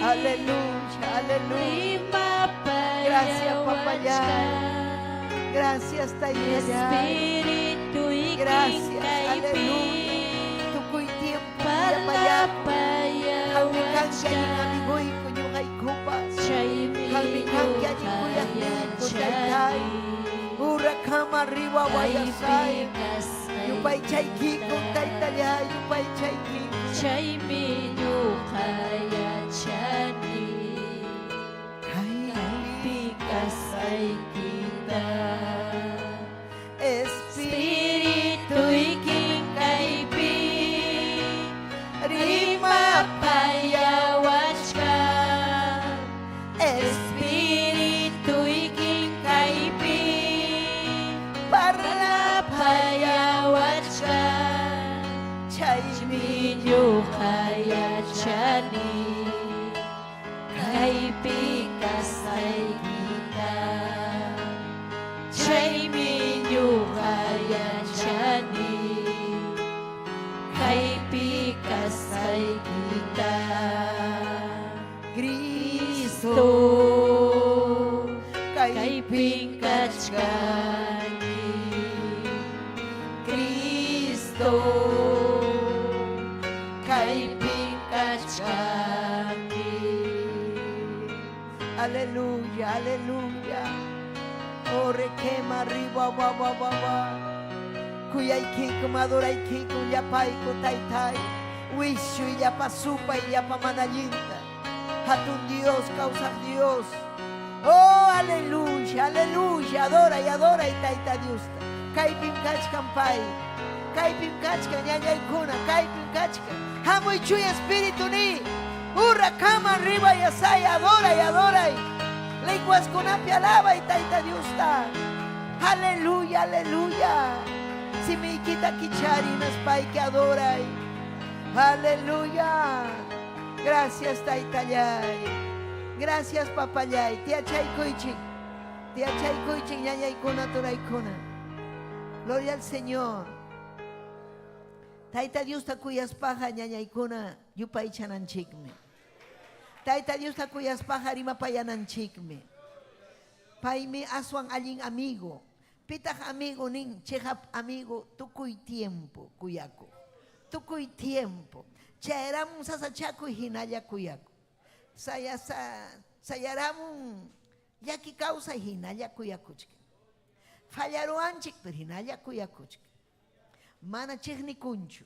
Aleluya, aleluya. Gracias, papayay. Gracias, taytallay. Gracias, aleluya. Tukuy tiempo kuyapayakuy. Qammi kanki allin amiguyku ñuqaykupas. Qammi kanki allin kuyaqniyku, taytay. Urakama riwa wayasay. Yupaychaykiku, taytallay, yupaychaykiku. Chaymi ñuqa yachani kaypi kasqaykita. Espirituykin kaypi rimapayawachkan. Espirituykin kaypi parlapayawachkan. Chaymi ñuqa yachani kaypi kasqaykita. Chaymi ñuqa yachani kaypi kasqaykita. Cristo, kaypin kachkanki. Cristo, kaypin kachkanki. Aleluya, aleluya. Ore quema arriba, ba, ba, ba, ba. Kuyaykikum, adoraykikum, llapayku, taytay. Wischuy llapa supay, llapa mana allinta. Hatun Dios, kawsaq Dios. Oh, aleluya, aleluya. Adoray, adoray, Tayta Diosta. Kaypim kachkan pay. Kaypim kachkan ñañaykuna, kaypim kachkan. Hamuy Chuya Espíritu ni. Urra kama riba yasay, adoray, adoray. Lenguaskunapi alabay, Tayta Diosta. Aleluya, aleluya. Simiykita kichari hinaspayki adoray. Aleluya. Gracias, Taytallay. Gracias, papallay. Tiyachaykuychik. Tiyachaykuychik, ñañaykuna, turaykuna. Gloria al Señor. Tayta Diosta kuyaspaqa ñañaykuna yupaychananchikmi. Tayta Diosta kuyaspaqa rimapayananchikmi. Paymi aswan allin amigo. Pitaq amigo nin? Cheqap amigo tukuy tiempo kuyakuq. Tukuy tiempo. Chayaramun sasachakuy hinalla kuyakuq. Saya, sa, sayaramun llaki kawsay hinalla kuyakuchkan. Fallaruwanchik pero hinalla kuyakuchkan. Mana chiqnikunchu,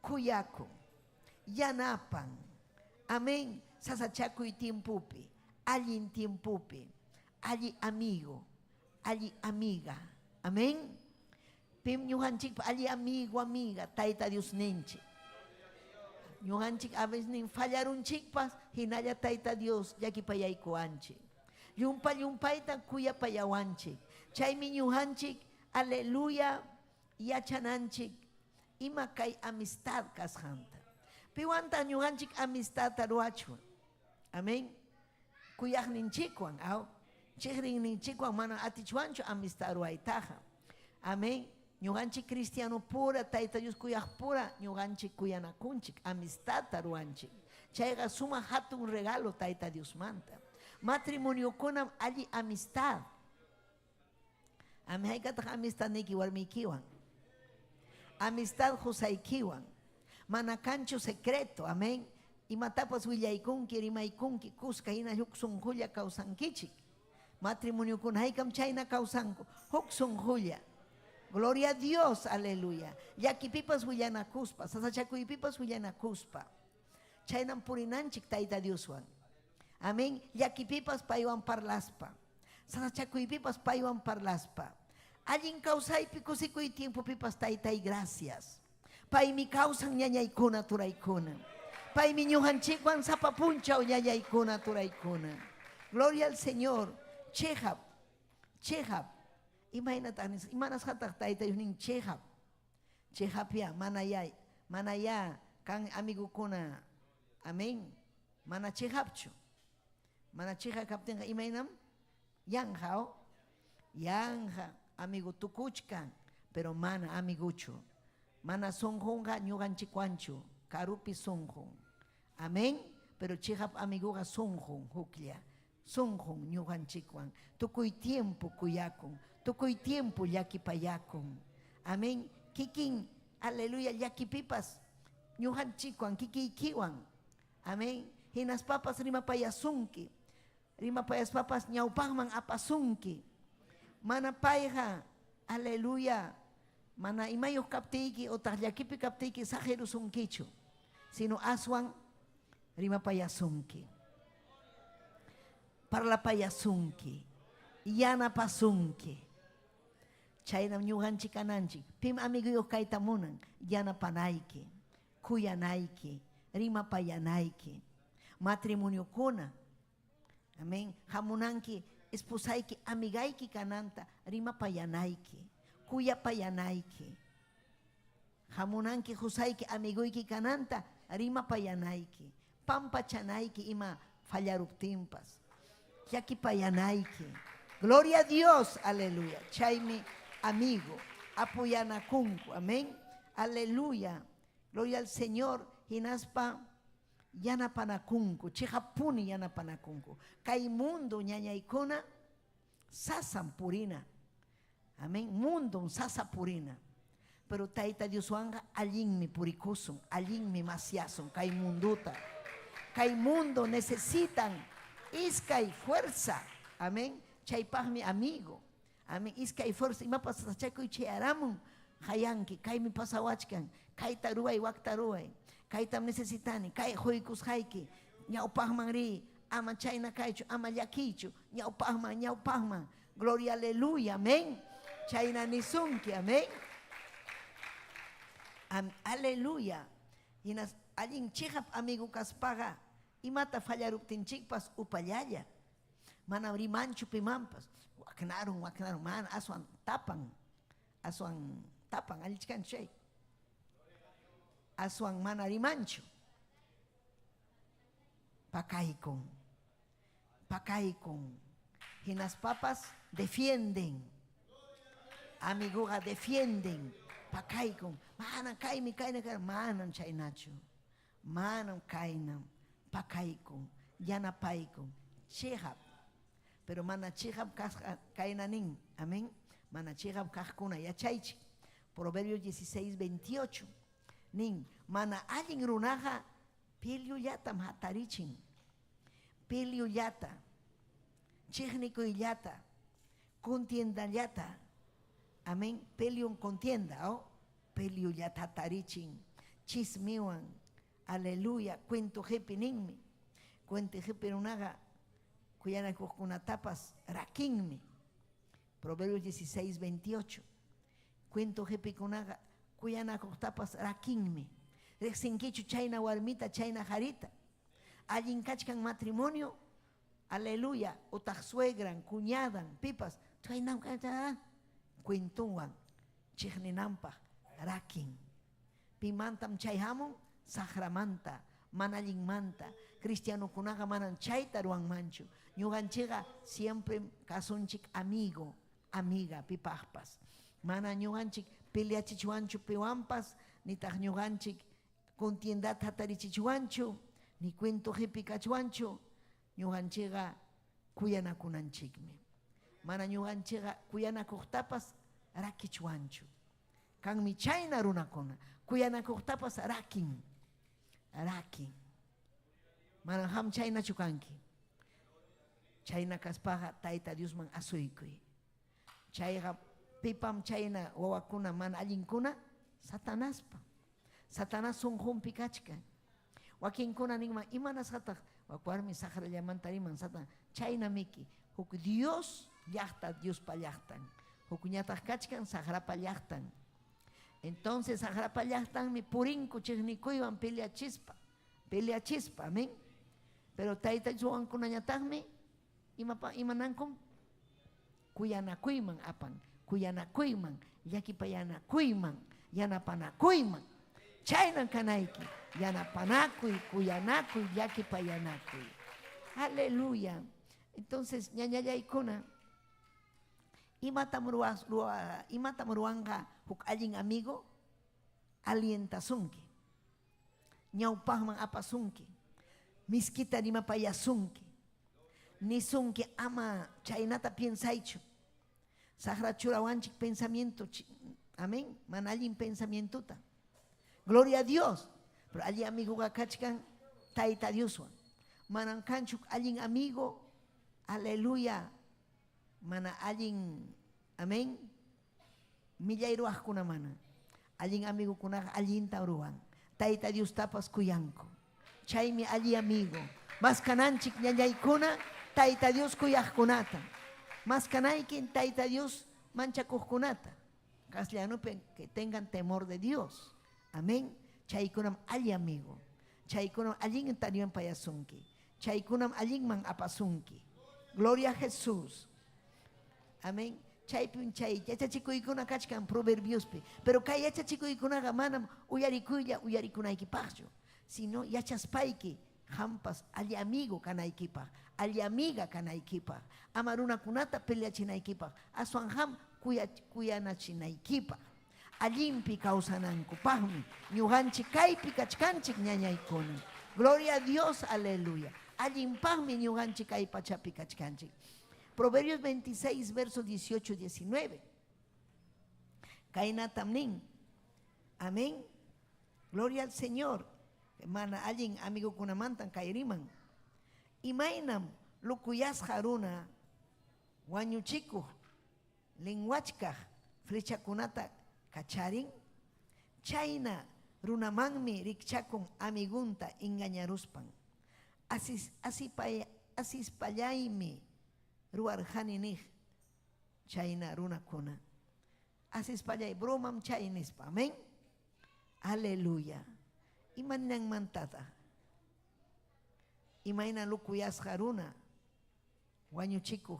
kuyakun, yanapan. Amén. Sasachakuy tiempopi, allin tiempopi, alli amigo, alli amiga. Amén. Pim ñuqanchikpa alli amigo, amiga, Tayta Diosninchik. Ñuqanchik a veces nin fallarunchikpas, hinalla Tayta Dios llakipayaykuwanchik. Llumpa llumpayta kuyapayawanchik. Chaymi ñuqanchik, aleluya, yachananchik ima kay amistad kasqanta. Piwantaq ñuqanchik amistadta ruwachwan? Amén. Kuyaqninchikwan, aw? Chiqrinninchikwan mana atichwanchu amistad ruwaytaqa. Amén. Ñuqanchik cristiano pura, Tayta Dios kuyaq pura, ñuqanchik kuyanakunchik, amistadta ruwanchik. Chayqa sumaq hatun regalo Tayta Diosmanta. Matrimoniokunam alli amistad. Ami haykataq amistadniyki warmiykiwan? Amistad qusaykiwan. Mana kanchu secreto, amén. Imatapas willaykunki, rimaykunki, kuska hina huk sunqulla kawsankichik. Matrimoniokuna haykam chayna kawsanku, huk sunqulla. Gloria a Dios, aleluya. Llakipipas willanakuspa, sasachakuypipas willanakuspa. Chaynam purinanchik Tayta Dioswan. Amén. Llakipipas paywan parlaspa. Sasachakuypipas paywan parlaspa. Allin kawsaypi kusikuy tiempopipas Taytay gracias. Paymi kawsan ñañaykuna turaykuna. Paymi ñuqanchikwan sapa punchaw ñañaykuna turaykuna. Gloria al Señor. Cheqap, cheqap. Imaynataq nisqa? Imanasqataq Tayta Dios nin cheqap? Cheqapyá, manayá, manayá kan amigokuna. Amén. Mana cheqapchu. Mana cheqap kaptinqa imaynam? Yanqa, o? Yanqa amigo tukuchkan, pero mana amiguchu. Mana sunqunqa ñuqanchikwanchu, karupi sunqun. Amén. Pero chiqap amiguqa sunqun huklla, sunqun ñuqanchikwan, tukuy tiempo kuyakun, tukuy tiempo llakipayakun. Amén. Kikin, aleluya, llakipipas ñuqanchikwan, kikiykiwan. Amén. Hinaspapas rimapayasunki. Rimapayaspapas ñawpaqman apasunki. Mana payqa, aleluya, mana imayuq kaptiyki otaq llakipi kaptiyki saqirusunkichu, sino aswan rimapayasunki. Parlapayasunki, yanapasunki. Chaynam ñuqanchik kananchik. Pim amiguyuq kayta munan? Yanapanayki, kuyanayki, rimapayanayki. Matrimoniokuna, amén, hamunanki esposayki, amigayki kananta rimapayanayki, kuyapayanayki. Hamunanki qusayki, amiguyki kananta rimapayanayki, pampachanayki ima fallaruptinpas, llakipayanayki. Gloria a Dios, aleluya. Chaymi amigo, apuyanakunku, amén. Aleluya. Gloria al Señor, hinaspa yanapanakunku, chiqappuni yanapanakunku. Kay mundo ñañaykuna sasam purina. Amén. Mundon sasa purina. Pero Tayta Dioswanqa allinmi purikusun, allinmi masyasun kay munduta. Kay mundo necesitan iskay fuerza. Amén. Chaypaqmi amigo. Amén. Iskay fuerza imapas sasachakuy chayaramun, qayanki, kaymi pasawachkan, kayta ruway, wakta ruway. Kaytam necesitani, kay quykusqayki, ñawpaqman riy, ama chayna kaychu, ama llakiychu, ñawpaqman, ñawpaqman. Gloria aleluya, amén. Chayna nisunki, amén. Am, aleluya. Hinas allin chiqap amigo kaspaqa imata fallaruptinchikpas upallalla. Manam rimanchu pimanpas. Waknarun, waknarun, mana aswan tapan. Aswan tapan, allichkanchu chay. Aswan mana rimanchu. Pakaykun. Pakaykun. Hinaspapas defienden. Amiguqa defienden. Pakaykun. Mana kaymi kayna kayna. Manam chaynachu. Manam kaynam. Pakaykun. Yanapaykun. Chiqap. Pero mana chiqap kasqa kayna nin. Amén. Mana chiqap kaqkuna yachaychik. Proverbios 16, 28. Nin, mana allin runaqa pilyullatam hatarichin. Pilyullata, chiqnikuyllata, contiendallata. Amén. Pelion contienda, oh? Pelyullata hatarichin. Chismiwan. Aleluya. Cuento qipi ninmi. Cuento qipi runaqa kuyanakuqkunatapas rakinmi. Proverbios 16, 28. Cuento qipikunaqa kuyanakuqtapas rakinmi. Riqsinkichu chayna warmita, chayna qarita. Allin kachkan matrimonio, aleluya, utaq suegran, cuñadan, pipas, chaynam cuentowan chiqninanpaq rakin. Pimantam chay hamun? Saqramanta, mana allinmanta. Cristianokunaqa manam chayta ruwanmanchu. Ñuqanchikqa siemprem kasunchik amigo, amiga pipaqpas. Mana ñuqanchik peleachichwanchu piwanpas, nitaq ñuqanchik contiendata hatarichichwanchu, ni cuento qipi kachwanchu. Ñuqanchikqa kuyanakunanchikmi. Mana ñuqanchikqa kuyanakuqtapas rakichwanchu. Kanmi chayna runakuna, kuyanakuqtapas rakin, rakin. Manam qam chaynachu kanki. Chayna kaspaqa Tayta Diosman asuykuy. Chayqa pipam chayna wawakuna mana allinkuna? Satanaspa. Satanás sunqunpi kachkan. Wakinkuna ninman, imanasqataq wak warmi saqrallamanta riman Satan? Chayna miki, huk Dios llaqta Diospa llaqtan, hukñataq kachkan saqrapa llaqtan. Entonces saqrapa llaqtanmi purinku chiqnikuywan peleachispa, peleachispa, amén. Pero Tayta Dios wawankunañataqmi imapa imanankum kuyanakuyman apan, kuyanakuyman, llakipayanakuyman, yanapanakuyman. Chaynan kanayki, yanapanakuy, kuyanakuy, llakipayanakuy. Aleluya. Entonces, ñañallaykuna, imatam ruwas, ruwa, imatam ruwanqa huk allin amigo? Alientasunki. Ñawpaqman apasunki. Miskita rimapayasunki. Nisunki ama chaynata piensaychu. Saqra churawanchik pensamiento, amén, mana allin pensamientota. Gloria a Dios. Pero allin amigoqa kachkan Tayta Dioswan. Manam kanchu allin amigo, aleluya, mana allin, amén, millay ruwaqkuna mana. Allin amigokunaqa allinta ruwan. Tayta Diostapas kuyanku. Chaymi alli amigo. Maskananchik ñañaykuna Tayta Dios kuyaqkunata. Maskanaykin Tayta Dios manchakuqkunata. Castellanopi que tengan temor de Dios. Amén. Chaykunam alli amigo. Chaykunam allin tarimpayasunki. Chaykunam allinman apasunki. Gloria a Jesús. Amén. Chaypim chay yachachikuykuna kachkan Proverbiospi. Pero kay yachachikuykunaqa manam uyarikuylla uyarikunaykipaqchu, sino yachaspayki qampas alli amigo kanaykipaq, alli amiga kanaykipaq, ama runakunata peleachinaykipaq, aswan qam kuyanachinaykipaq. Allinpi kawsanankupaqmi ñuqanchik kaypi kachkanchik ñañaykuna. Gloria a Dios, aleluya. Allinpaqmi ñuqanchik kay pachapi kachkanchik. Proverbios 26, versos 18, 19. Kaynatam nin. Amén. Gloria al Señor. Mana allin amigokunamantan kay riman. Imaynam lukuyasqa runa wañuchikuq linwachkaq flechakunata kacharin, chayna runamanmi rikchakun amigunta engañaruspan. Asis, asipay, asispallaymi ruwarqani niq chayna runakuna. Asispallay bromam chay nispa. Amén. Aleluya. Ima ninanmantataq? Imayna lukuyasqa runa wañuchikuq,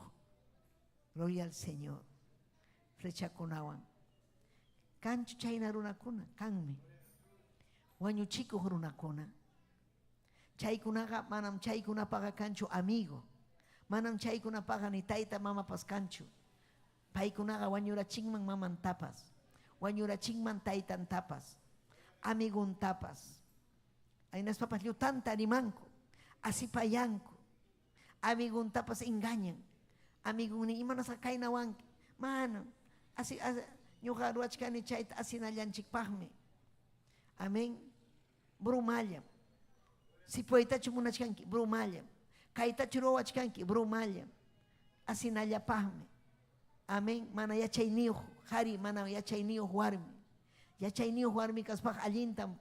gloria al Señor, flechakunawan. Kanchu chayna runakuna? Kanmi. Wañuchikuq runakuna. Chaykunaqa manam chaykunapaqa kanchu amigo. Manam chaykunapaqa ni tayta mamapas kanchu. Paykunaqa wañurachinman mamantapas, wañurachinman taytantapas, amiguntapas. Hinaspapas llutanta rimanku, asipayanku, amiguntapas engañan. Amigunni imanasqa kaynawanki? Manam. Asi, asi, ñuqa ruwachkani chayta asinallanchikpaqmi. Amén. Bromallam. Sipuytachu munachkanki? Bromallam. Kaytachu ruwachkanki? Bromallam. Asinallapaqmi. Amén. Mana yachayniyuq qari, mana yachayniyuq warmi. Yachayniyuq warmi kaspaqa allintam,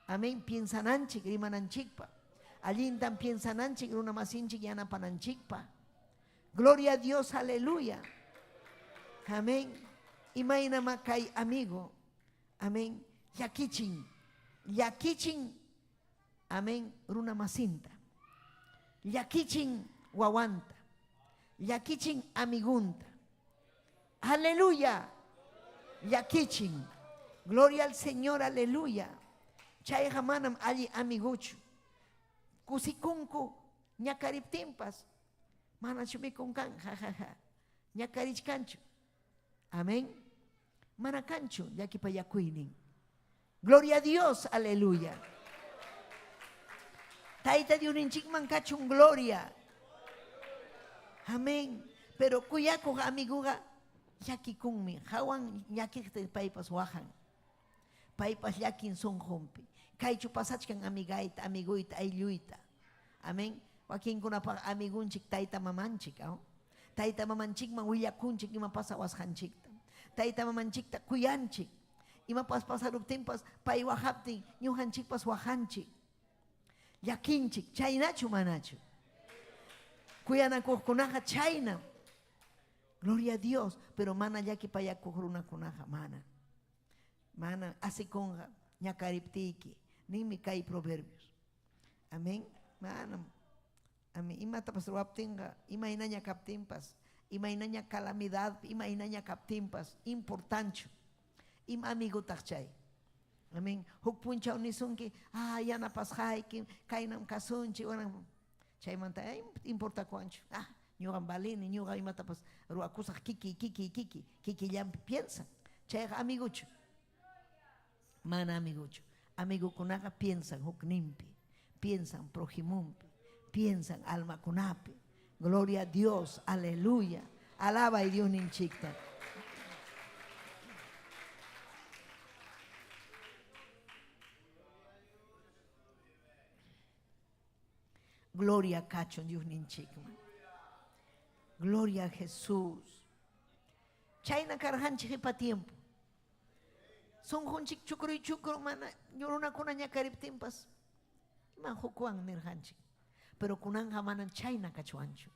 amén, piensananchik rimananchikpaq. Allintam piensananchik runamasinchik yanapananchikpaq. Gloria a Dios, aleluya. Amén. Imaynamá kay amigo, amén, llakichin, llakichin, amén, runamasinta. Llakichin wawanta, llakichin amigunta. Aleluya. Llakichin. Gloria al Señor, aleluya. Chayqa manam alli amiguchu. Kusikunku ñakariptinpas manachu mikunkan, ja ja ja. Ñakarichkanchu. Amén. Mana kanchu llakipayakuynin. Gloria a Dios, aleluya. Tayta Diosninchikman kachun gloria. Amén. Pero kuyakuq amiguqa llakikunmi. Hawan llakiqta paypas waqan. Paypas llakin sunqunpi. Kaychu pasachkan amigayta, amiguyta, aylluyta. Amén. Wakinkunapaq amigunchik tayta mamanchik. Aw? Tayta mamanchikman willakunchik ima pasawasqanchikta. Tayta mamanchikta kuyanchik. Imapas pasaruptinpas pay waqaptin ñuqanchikpas waqanchik. Llakinchik, chaynachu manachu? Kuyanakuqkunaqa chaynam. Gloria a Dios, pero mana llakipayakuq runakunaqa mana. Mana asikunqa ñakariptiyki. Ninmi kay Proverbios. Amén. Manam. Amén. Imatapas ruwaptinqa, imaynaña kaptinpas, imaynaña calamidad, imaynaña kaptinpas, importanchu. Ima amigutaq chay? Amén. Huk punchaw nisunki, ah, yanapasqayki, kaynam kasunchik, chaymanta ay, importakuwanchu. Ah, ñuqam valini, ñuqa imatapas ruwakusaq kiki, kiki, kiki, kikillanpi piensan. Chayqa amiguchu? Mana amiguchu. Amigukunaqa piensan hukninpi. Piensan projimunpi, piensan almakunapi. Gloria a Dios, aleluya. Alabay Diosninchikta. Gloria kachun Diosninchikman. Gloria a Jesús. Chayna karqanchik qipa tiempo. Sunqunchik chukruy chukru mana runakuna ñakariptinpas ima hukwan nirqanchik. Pero kunanqa manam chayna kachwanchu.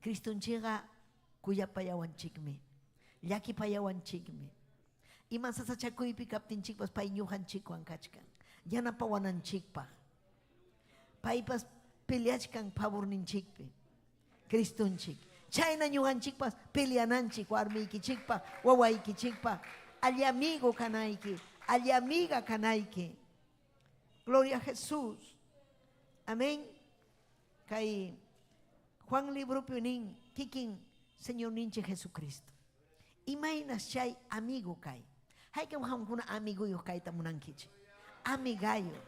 Cristonchikqa kuyapayawanchikmi, llakipayawanchikmi. Ima sasachakuypi kaptinchikpas pay ñuqanchikwan kachkan, yanapawananchikpaq. Paypas peleachkan favorninchikpi. Cristonchik. Chayna ñuqanchikpas peleananchik warmiykichikpaq, wawaykichikpaq, alli amigo kanayki, alli amiga kanayki. Gloria a Jesús. Amén. Kay Juan libropi nin kikin Señorninchik Jesucristo. Imaynas chay amigo kay. Haykam qamkuna amigoyuq kayta munankichik? Amigayuq.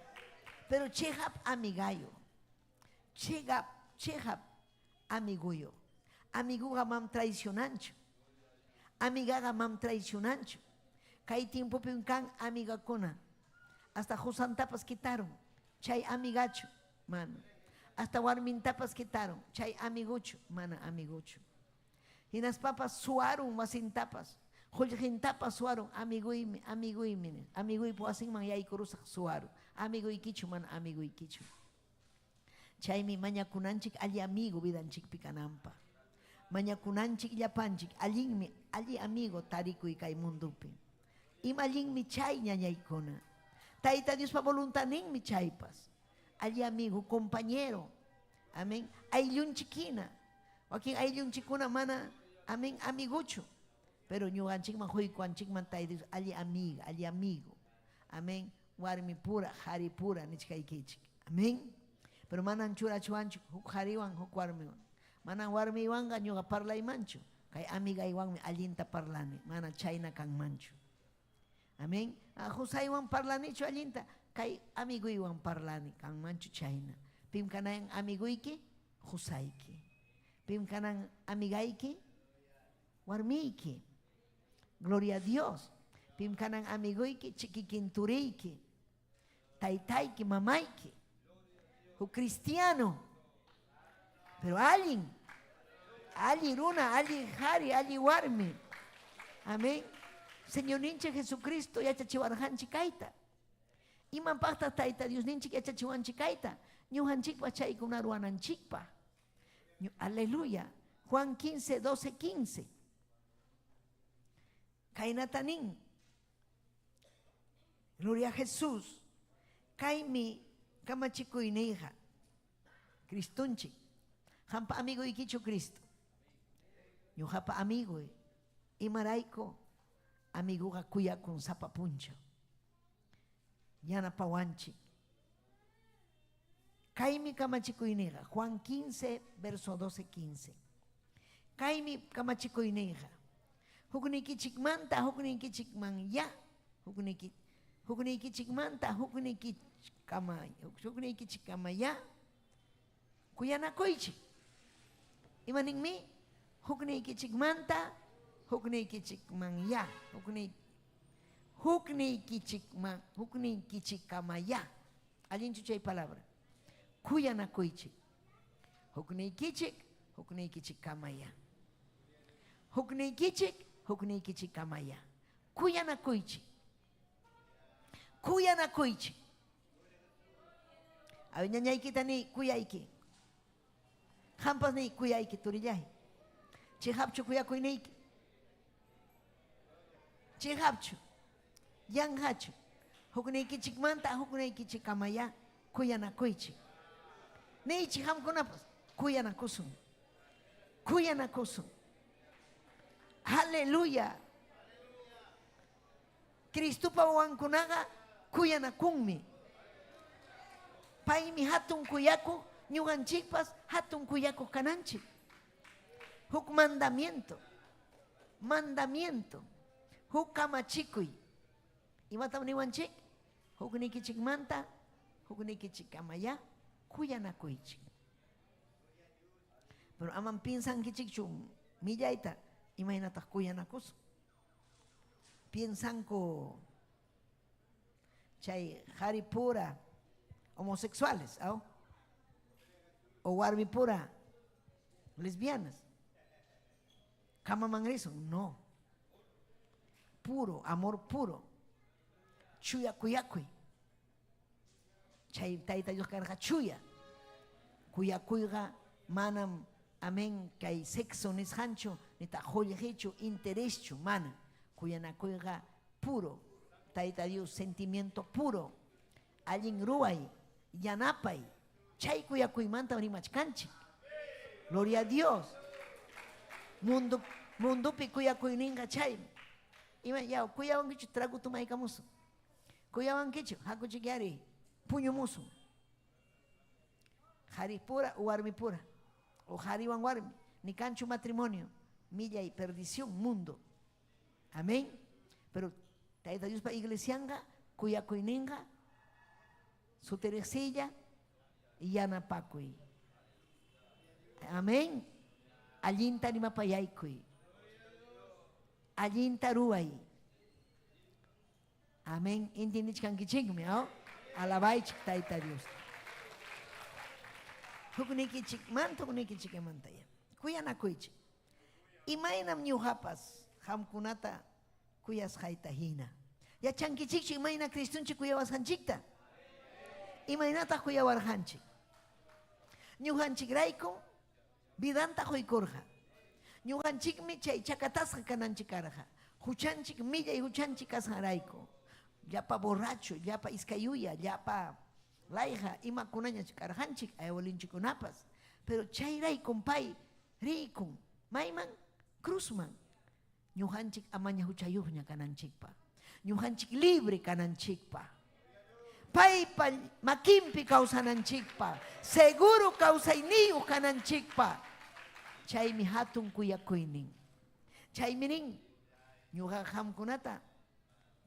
Pero chiqap amigayuq. Chiqap, chiqap amiguyuq. Amiguqa mam traicionanchu. Amigaqa mam traicionanchu. Kay tiempopim kan amigakuna. Hasta qusantapas quitarun. Chay amigachu? Mana. Hasta warmintapas quitarun. Chay amiguchu? Mana amiguchu. Hinaspapas suwarun wasintapas, qullqintapas suwarun, amiguymi, amiguymi, amiguypa wasinman yaykurusaq suwarun, amiguykichu mana amiguykichu. Chaymi mañakunanchik alli amigo vidanchikpi kananpaq. Mañakunanchik llapanchik allinmi alli amigo tarikuy kay mundopi. Ima allinmi chay ñañaykuna. Tayta Diospa voluntadninmi chaypas. Alli amigo, compañero. Amén. Ayllunchik hina. Wakin ayllunchikkuna mana, amén, amiguchu. Pero ñuqanchikman huykuanchikman Tayta Dios alli amiga, alli amigo. Amén. Warmi pura, qhari pura nichkaykichik. Amén. Pero manan churachuwanchu huk qhariwan, huk warmiwan. Manan warmiywanqa ñuqa parlaymanchu. Kay amigaywanmi allinta parlani. Mana chayna kanmanchu. Amén. Ah, qusaywan parlanichu allinta. Kay amiguywan parlani. Kanmanchu chayna. Pim kanan amiguyki? Qusayki. Pim kanan amigayki? Warmiyki. Gloria a Dios. Pim kanan amiguyki? Kikin turiyki. Taytayki, mamayki. Huk cristiano. Pero allin. Alli runa, alli qhari, alli warmi. Amén. Señorninchik Jesucristo yachachiwarqanchik kayta. Imapaqtaq Tayta Diosninchik yachachiwanchik kayta? Ñuqanchikpa chaykuna ruwananchikpaq. Aleluya. Juan 15, 12, 15. Kaynata nin. Gloria a Jesús. Kaymi kamachikuyniyqa. Cristonchik. Qampa amiguykichu Cristo? Ñuqapa amiguy. Imarayku amiguqa kuyakun sapa punchaw. Yanapawanchik. Kaymi kamachikuyniyqa. Juan 15, verso 12, 15. Kaymi kamachikuyniyqa. Hukniykichikmanta hukniykichikman ya. Hukniyki, hukniykichikmanta hukniykichikama, hukniykichikkama ya. Kuyanakuychik. Ima ninmi? Hukniykichikmanta hukniykichikman ya. Hukniy, hukniykichikman, hukniykichikkama ya. Allinchu chay palabra? Kuyanakuychik. Hukniykichik, hukniykichikkama ya. Hukniykichik, hukniykichikkama ya. Kuyanakuychik. Kuyanakuychik. A ver, ñañaykita niy, kuyayki. Qampas niy, kuyayki, turillay. Chiqapchu kuyakuyniyki? Chiqapchu? Yanqachu? Hukniykichikmanta hukniykichikkamayá kuyanakuychik. Niychik qamkunapas, kuyanakusun. Kuyanakusun. Aleluya. Cristopa wawankunaqa kuyanakunmi. Paymi hatun kuyakuq, ñuqanchikpas hatun kuyakuq kananchik. Huk mandamiento, mandamiento, huk kamachikuy. Imatam niwanchik? Huknikichikmanta, Huknikichikkamayá kuyanakuychik. Pero amam piensankichikchu millayta imaynataq kuyanakusun. Piensanku chay qhari pura homosexuales, aw? O warmi pura lesbianas. Kamaman risun? No. Puro, amor puro. Chuya kuyakuy. Chay Tayta Dios karqa chuya. Kuyakuyqa manam amén kay sexo nisqanchu, nitaq qullqichu, intereschu, mana. Kuyanakuyqa puro. Tayta Dios sentimiento puro. Allin ruway, yanapay. Chay kuyakuymantam rimachkanchik. Gloria a Dios. Mundo, mundopi kuyakuyninqa chaymi. Ima yaw, kuyawankichu trago tomaykamusun. Kuyawankichu, hakuchikyari, puñumusun. Qhari pura o warmi pura. O qhariwan warmi. Ni kanchu matrimonio. Millay perdición mundo. Amén. Pero Tayta Diospa iglesianqa kuyakuyninqa sutiriqsiylla yanapakuy. Amén. Allinta rimapayaykuy. Allinta ruway. Amén. Entiendichkankichikmi, ¿no? Alabaychik Tayta Dios. Huknikichikmanta, huknikichikmanta ya. Kuyanakuychik. Imaynam ñuqapas qamkunata kuyasqayta hina. Yachankichikchu imayna Cristonchik kuyawasqanchikta? Imaynataq kuyawarqanchik? Ñuqanchikraykum vidanta quykurqa. Ñuqanchikmi chay chakatasqa kananchik karqa. Huchanchik millay huchanchik kasqanrayku. Llapa borracho, llapa iskayuya, llapa layqa imakunaña karqanchik abuelinchikkunapas. Pero chayraykum pay riykun. Mayman? Cruzman. Ñuqanchik amaña huchayuqña kananchikpaq. Ñuqanchik libre kananchikpaq. Paypa makinpi kawsananchikpaq. Seguro kawsayniyuq kananchikpaq. Chaymi hatun kuyakuynin. Chaymi nin, ñuqa qamkunata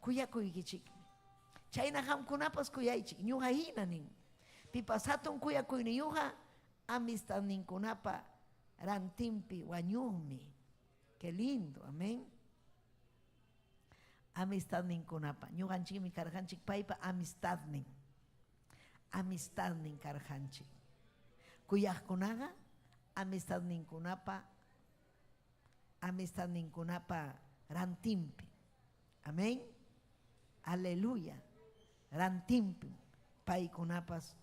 kuyakuykichikmi. Chayna qamkunapas kuyaychik, ñuqa hina nin. Pipas hatun kuyakuyniyuqqa amistadninkunapa rantinpi wañuqmi. Qué lindo, amén. Amistadninkunapa, ñuqanchikmi karqanchik paypa amistadnin. Amistadnin karqanchik. Kuyaqkunaqa amistadninkunapa amistadninkunapa rantinpi. Amén. Aleluya. Rantinpi paykunapas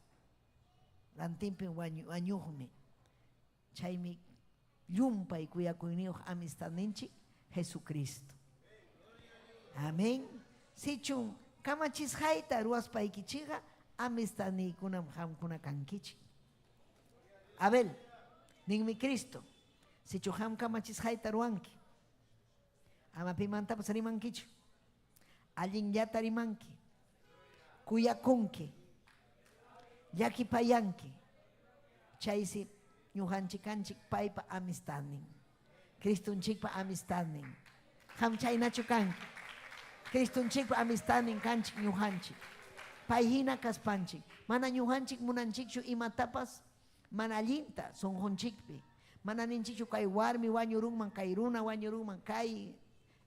rantinpi wañuqmi. Chaymi llumpay kuyakuyniyuq amistadninchik Jesucristo. Amén. Sichum kamachisqayta ruwaspaykichikqa amistadniykunam qamkuna kankichik. Abel, ninmi Cristo, sichu qam kamachisqayta ruwanki, ama pimantapas rimankichu, allinllata rimanki, kuyakunki, llakipayanki, chaysi ñuqanchik kanchik paypa amistadnin, Cristonchikpa amistadnin. Qam chaynachu kanki? Cristonchikpa amistadnin kanchik ñuqanchik. Pay hina kaspanchik, mana ñuqanchik munanchikchu imatapas mana allinta sunqunchikpi. Mana ninchikchu kay warmi wañurunman, kay runa wañurunman, kay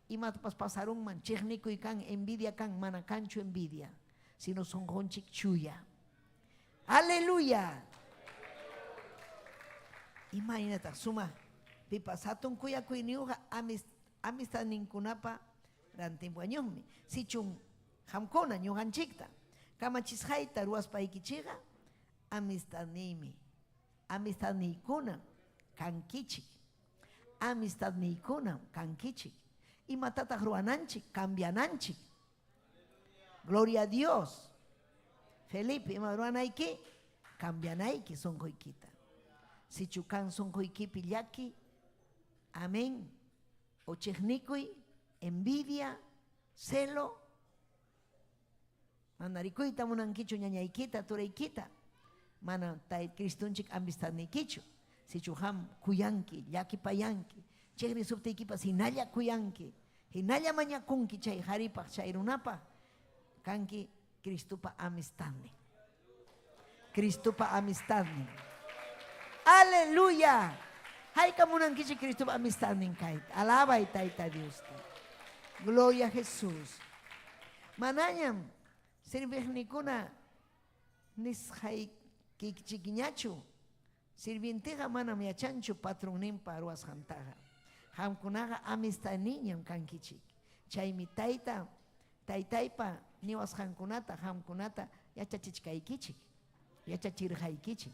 imatapas pasarunman, chiqnikuy kan, envidia kan, mana kanchu envidia, sino sunqunchik chuya. Aleluya. Imaynataq sumaq pipas hatun kuyakuyniyuqqa amistadninkunapa rantin wañuqmi. Sichum qamkuna ñuqanchikta kamachisqayta ruwaspaykichikqa amistadniymi, amistadniykunam kankichik. Amistadniykunam kankichik. Imatataq ruwananchik? Cambiananchik. Gloria a Dios. Felipe, ima ruwanayki? Cambianayki sunquykita. Sichu kan sunquykipi llaki, amén, o chiqnikuy, envidia, celo, mana rikuyta munankichu ñañaykita, turaykita, mana tay Cristonchik amistadniykichu. Sichu qam kuyanki, llakipayanki, chiqnisuptiykipas hinalla kuyanki, hinalla mañakunki chay qaripaq, chay runapaq, kanki Cristopa amistadnin. Cristopa amistadnin. Aleluya. Hayka munankichik Cristopa amistadnin kayta. Alabay Tayta Diosta. Gloria a Jesús. Manañam serviqnikuna nisqaykichikñachu. Sirvienteqa manam yachanchu patronninpa ruwasqantaqa. Qamkunaqa amistadninñam kankichik. Chaymi tayta taytaypa niwasqankunata qamkunata yachachichkaykichik, yachachirqaykichik.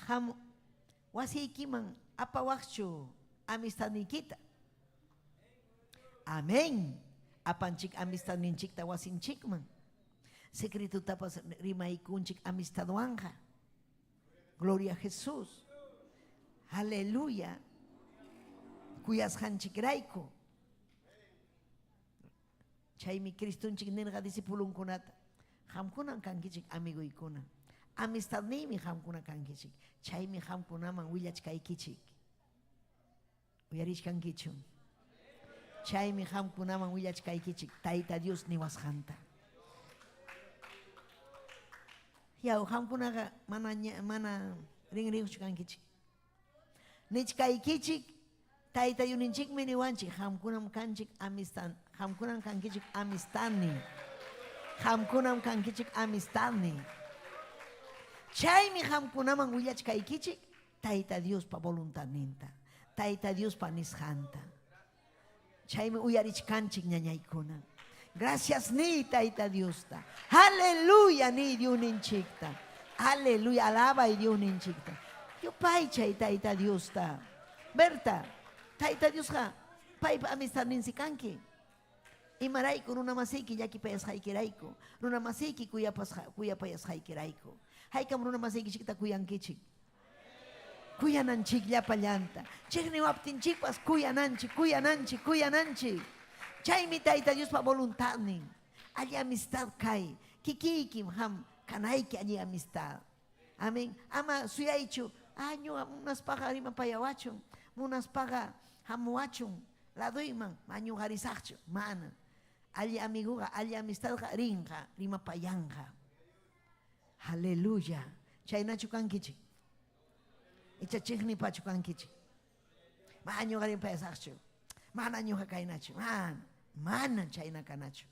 Qam wasiykiman apawaqchu amistadniykita? Amén. Apanchik amistadninchikta wasinchikman. Secretotapas rimaykunchik amistadwanqa. Gloria a Jesús. Aleluya. Kuyasqanchikrayku. Chaymi Cristonchik nirqa discipulonkunata, qamkunam kankichik amigoykuna. Amistadniymi qamkuna kankichik. Chaymi qamkunaman willachkaykichik. Uyarichkankichu? Chaymi qamkunaman willachkaykichik Tayta Dios niwasqanta. Yaw, qamkunaqa mana mana rinriyuqchu kankichik. Nichkaykichik Tayta Diosninchikmi niwanchik, qamkunam kanchik amistad, qamkunam kankichik amistadnin. Qamkunam kankichik amistadnin. Chaymi qamkunaman willachkaykichik Tayta Diospa voluntadninta, Tayta Diospa nisqanta. Chaymi uyarichkanchik ñañaykuna. Gracias niy Tayta Diosta. Aleluya niy Diosninchikta. Aleluya, alabay Diosninchikta. Yupaychay Tayta Diosta. Berta, Tayta Diosqa paypa amistadninsi kanki. Imarayku runamasiyki llakipayasqaykirayku, runamasiyki kuyapayasqaykirayku. Haykam runamasiykichikta kuyankichik? Kuyananchik llapallanta. Chiqniwaptinchikpas kuyananchik, kuyananchik, kuyananchik. Chaymi Tayta Diospa voluntadnin. Alli amistad kay. Kikiykim qam kanayki alli amistad. Amén. Ama suyaychu, ah, ñuqa munaspaqa rimapayawachun, munaspaqa hamuwachun ladoyman, ma ñuqa risaqchu. Mana. Alli amiguqa, alli amistadqa rinqa, rimapayanqa. Aleluya. Chaynachu kankichik? Icha chiqnipachu kankichik? Mana ñuqa rimapayasaqchu. Mana ñuqa kaynachu. Mana, mana chayna kanachu.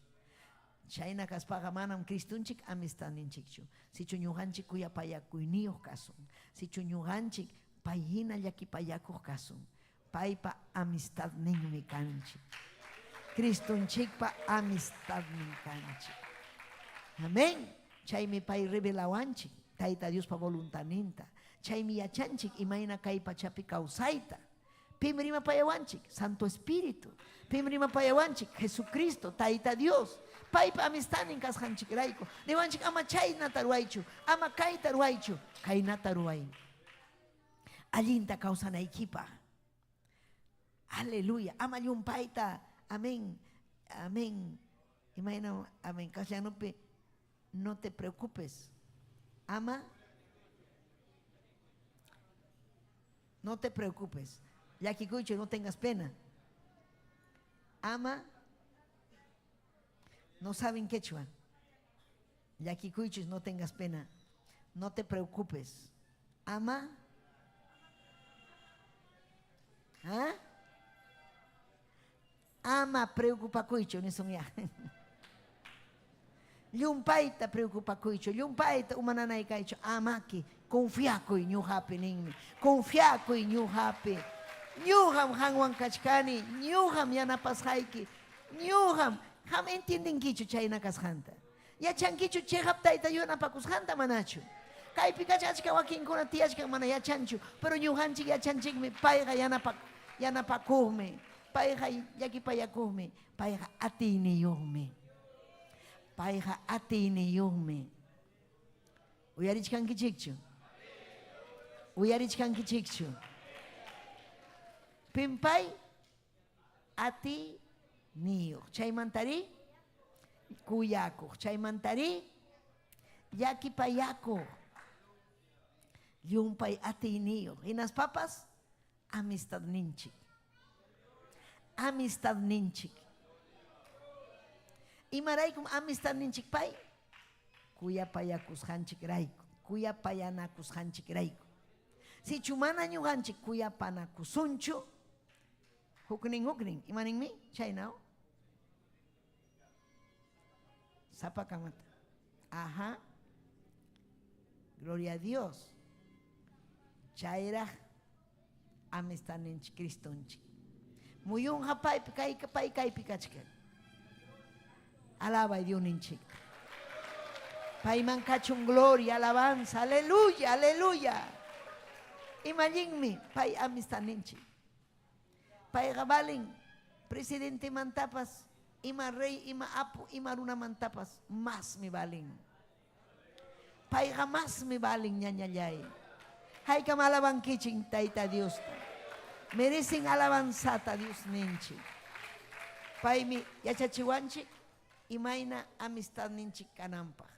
Chayna kaspaqa manam Cristonchik amistadninchikchu. Sichu ñuqanchik kuyapayakuyniyuq kasun. Sichu ñuqanchik pay hina llakipayakuq kasun. Paypa amistadninmi kanchik. Cristonchikpa amistadnin kanchik. Amén. Chaymi pay revelawanchik Tayta Diospa voluntadninta. Chaymi yachanchik imayna kay pachapi kawsayta. Pim rimapayawanchik? Santo Espíritu. Pim rimapayawanchik? Jesucristo, Tayta Dios. Paypa amistadnin kasqanchikrayku. Niwanchik ama chaynata ruwaychu, ama kayta ruwaychu, kaynata ruway. Allinta kawsanaykipaq. Aleluya. Ama llumpayta. Amén. Amén. Imayna, amén. Castellanopi, no te preocupes. Ama. No te preocupes. Llakikuychu, no tengas pena. Ama. No saben quechua. Llakikuychu, no tengas pena. No te preocupes. Ama. ¿Ah? Ama preocupakuychu nisun ya. Llumpayta preocupakuychu, llumpayta uma nanay kaychu, amaki confiakuy ñuqapi ninmi. Confiakuy ñuqapi. Ñuqam qanwan kachkani, ñuqam yanapasqayki, ñuqam. Qam entiendenkichu chayna kasqanta? Yachankichu cheqap Tayta yanapakusqanta manachu? Kaypi kachachka wakinkuna tiyachkan mana yachanchu, pero ñuqanchik yachanchikmi payqa yanapak yanapakuqmi, payqa llakipayakuqmi, payqa atiyniyuqmi. Payqa atiyniyuqmi. Uyarichkankichikchu? Uyarichkankichikchu? Pim pay? Atiyniyuq. Chaymantari kuyakuq. Chaymantari llakipayakuq. Llumpay atiyniyuq. Hinaspapas amistadninchik. Amistadninchik. Imaraykum amistadninchik pay? Kuyapayakusqanchikrayku, kuyapayanakusqanchikrayku. Sichu mana ñuqanchik kuyapanakusunchu, huknin huknin, imaninmi? Chaynaw. Sapakamata. Ajá. Gloria a Dios. Chayraq amistadninchik Cristonchik. Muyunqa paypi kay pay kaypi kachkan. Alabay Diosninchikta. Payman kachun gloria, alabanza, aleluya, aleluya. Imallinmi pay amistadninchik. Payqa valen presidentemantapas, ima rey, ima apu, ima runamantapas masmi valen. Payqa masmi valen ñañallay. Haykam alabankichik Tayta Diosta. Merecen alabanzata Diosninchik. Paymi yachachiwanchik imayna amistadninchik kananpaq.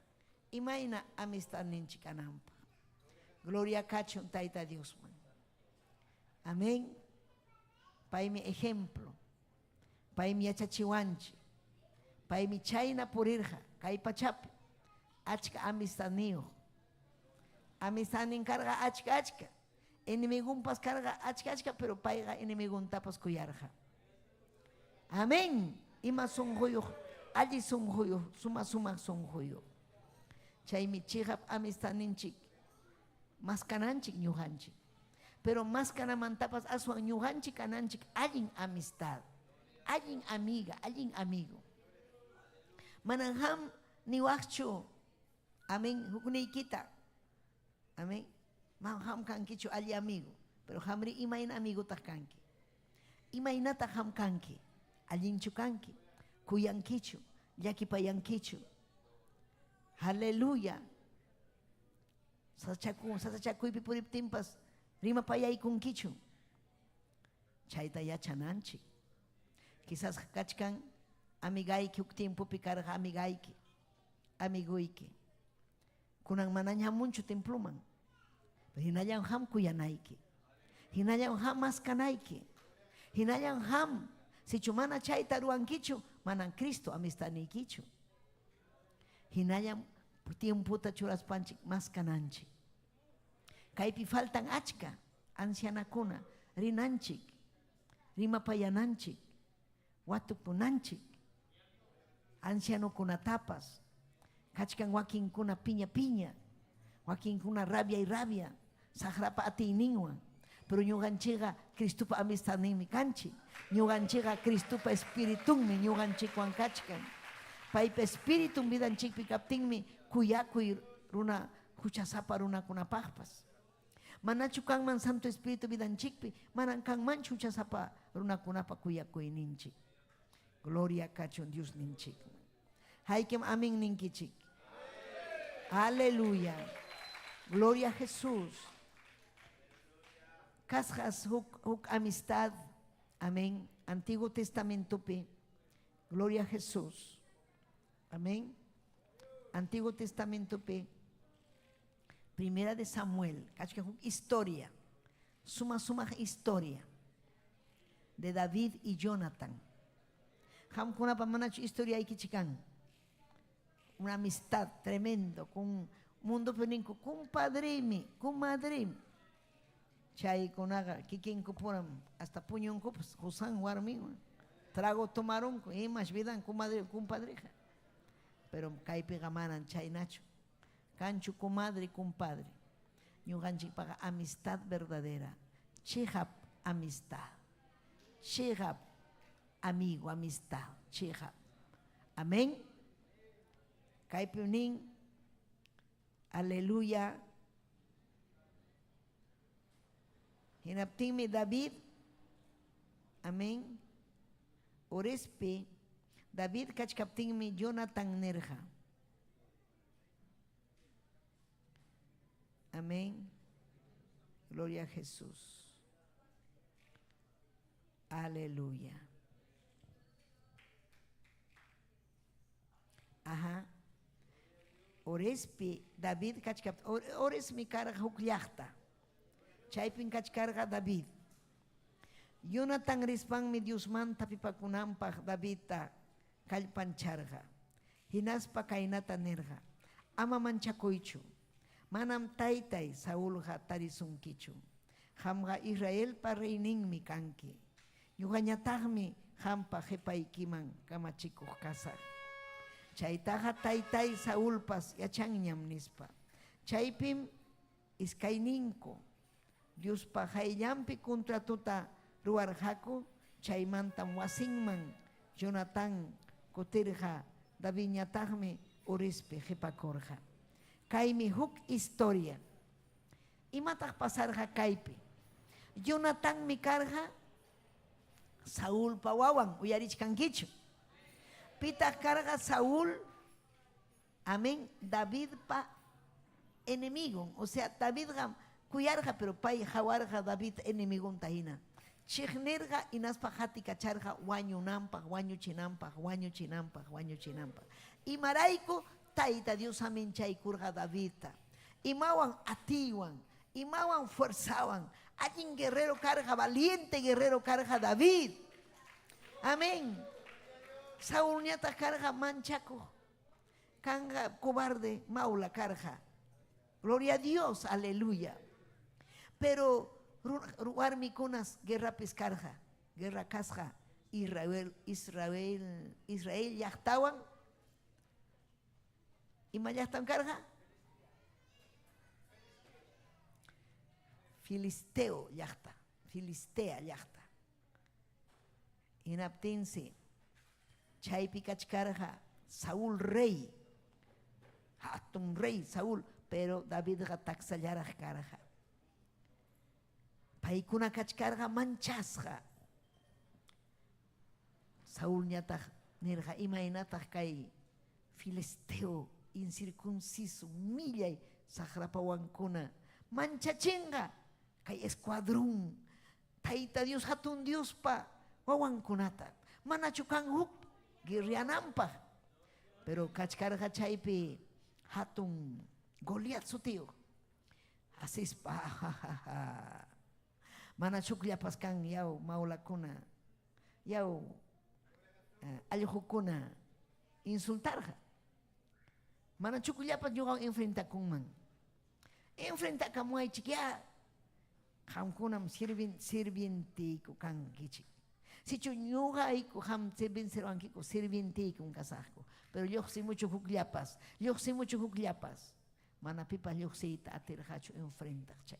Imayna amistadninchik kananpaq. Gloria kachun Tayta Diosman. Amén. Paymi ejemplo. Paymi yachachiwanchik. Paymi chayna purirqa kay pachapi. Achka amistadniyuq. Amistadnin karqa achka achka. Enemigunpas karqa achka achka, pero payqa enemiguntapas kuyarqa. Amén. Ima sunquyuq, alli sunquyuq, suma sumaq sunquyuq. Chaymi chiqap amistadninchik maskananchik ñuqanchik. Pero maskanamantapas aswan ñuqanchik kananchik allin amistad, allin amiga, allin amigo. Manam ham niwaqchu, amén, hukniykita. Amén. Manam ham kankichu alli amigo, pero hamri imayna amigotaq kanki. Imaynataq ham kanki? Allinchu kanki? Kuyankichu? Llakipayankichu? Aleluya. Sasachakuypi puriptinpas rimapayaykunkichu? Chayta yachananchik. Quizás kachkan amigayki huk tiempopi karqa amigayki, amiguyki. Kunan manaña hamunchu temploman. Pero hinallam ham kuyanayki. Hinallam ham maskanayki. Hinallam ham sichu mana chayta ruwankichu, manan Cristo amistadniykichu. Hinallam tiempota churaspanchik maskananchik. Kaypi faltan achka ancianakuna rinanchik, rimapayananchik, watukunanchik, ancianokunatapas. Kachkan wakinkuna piña piña, wakinkuna rabia y rabia, saqrapa atiyninwan. Pero ñuqanchikqa Cristopa amistadninmi kanchik. Ñuqanchikqa Cristopa espiritunmi ñuqanchikwan kachkan. Paypa espiritun vidanchikpi kaptinmi kuyakuy runa huchasapa runakunapaqpas. Manachu kanman Santo Espíritu vidanchikpi, manan kanmanchu huchasapa runakunapa kuyakuyninchik. Gloria kachun Diosninchikman. Haykam amén ninkichik. Aleluya. Gloria a Jesús. Kasqas huk, huk amistad. Amén. Antiguo Testamentopi. Gloria a Jesús. Amén. Antiguo Testamentopi. Primera de Samuel. Kachkan huk historia. Suma suma historia. De David y Jonathan. Qamkunapa manachu historiaykichik kan? Una amistad tremendo con mundopi ninku compadremi, comadremi. Chaykunaqa kikinkupuram hasta puñunkupas qosan warminwan. Trago tomarunku imash vidan comadre compadreqa. Pero kaypiqa manan chaynachu. Kanchu comadre, compadre. Ñuqanchikpaqa amistad verdadera. Chiqap amistad. Chiqap amigo, amistad. Chiqap. Amén. Kaypi nin, aleluya. Hinaptinmi David, amén. Orespi, David kachkaptinmi Jonathan nirqa. Amén. Gloria a Jesús. Aleluya. Ajá. Orespi, David kachkaptin, Oresmi karqa huk llaqta. Chaypin kachkarqa David. Jonathan rispanmi Diosmanta pipakunanpaq Davidta kallpancharqa. Hinaspa kaynata nirqa: Ama manchakuychu. Manam taytay Saulqa tarisunkichu. Qamqa Israelpa reyninmi kanki. Ñuqañataqmi qampa qepaykiman kamachikuq kasaq. Chaytaqa taytay Saulpas yachanñam, nispa. Chaypim iskayninku Diospa qayllanpi contratota ruwarqaku, chaymantam wasinman Jonatán kutirqa, Davidñataqmi Horespi qepakurqa. Kaymi huk historia. Imataq pasarqa kaypi? Jonatanmi karqa Saulpa wawan, uyarichkankichu? Pitaq karqa Saúl? Amén, Davidpa enemigon. O sea, Davidqa kuyarqa, pero pay qawarqa David enemigonta hina. Chiqnirqa hinaspa qatikacharqa wañunanpaq, wañuchinanpaq, wañuchinanpaq, wañuchinanpaq. Imarayku? Tayta Dios saminchaykurqa Davidta. Imawan atiywan, imawan fuerzawan. Allin guerrero karqa, valiente guerrero karqa David. Amén. Saulñataq karqa manchakuq. Kanqa cobarde maula karqa. Gloria a Dios, aleluya. Pero warmikunas guerrapis karqa, guerra kasqa Israel, Israel, Israel llaqtawan. Ima llaqtam karqa? Filisteo llaqta, Filistea llaqta. Hinaptinsi chaypi kachkarqa Saúl rey, hatun rey Saúl, pero Davidqa taksallaraq karqa. Paykuna kachkarqa manchasqa. Saulñataq nirqa, Imaynataq kay filisteo incircunciso millay saqrapawankuna manchachinqa kay escuadrón Tayta Dios hatun Diospa wawankunata? Manachu kan huk guerreananpaq? Pero kachkarqa chaypi hatun Goliat sutiyuq. Asispa, mana chukllapas kan yaw maulakuna, yaw allqukuna insultarqa. Mana chukllapas ñuqawan enfrentakunman. Enfrentakamuwaychik ya. Qamkunam sirvin sirvienteyku kankichik. Sichu ñuqayku qam venceruwankiku sirvienteykum kasaqku. Pero lluqsimuchu hukllapas, lluqsimuchu hukllapas. Mana pipas lluqsiyta atirqachu enfrentaq chay.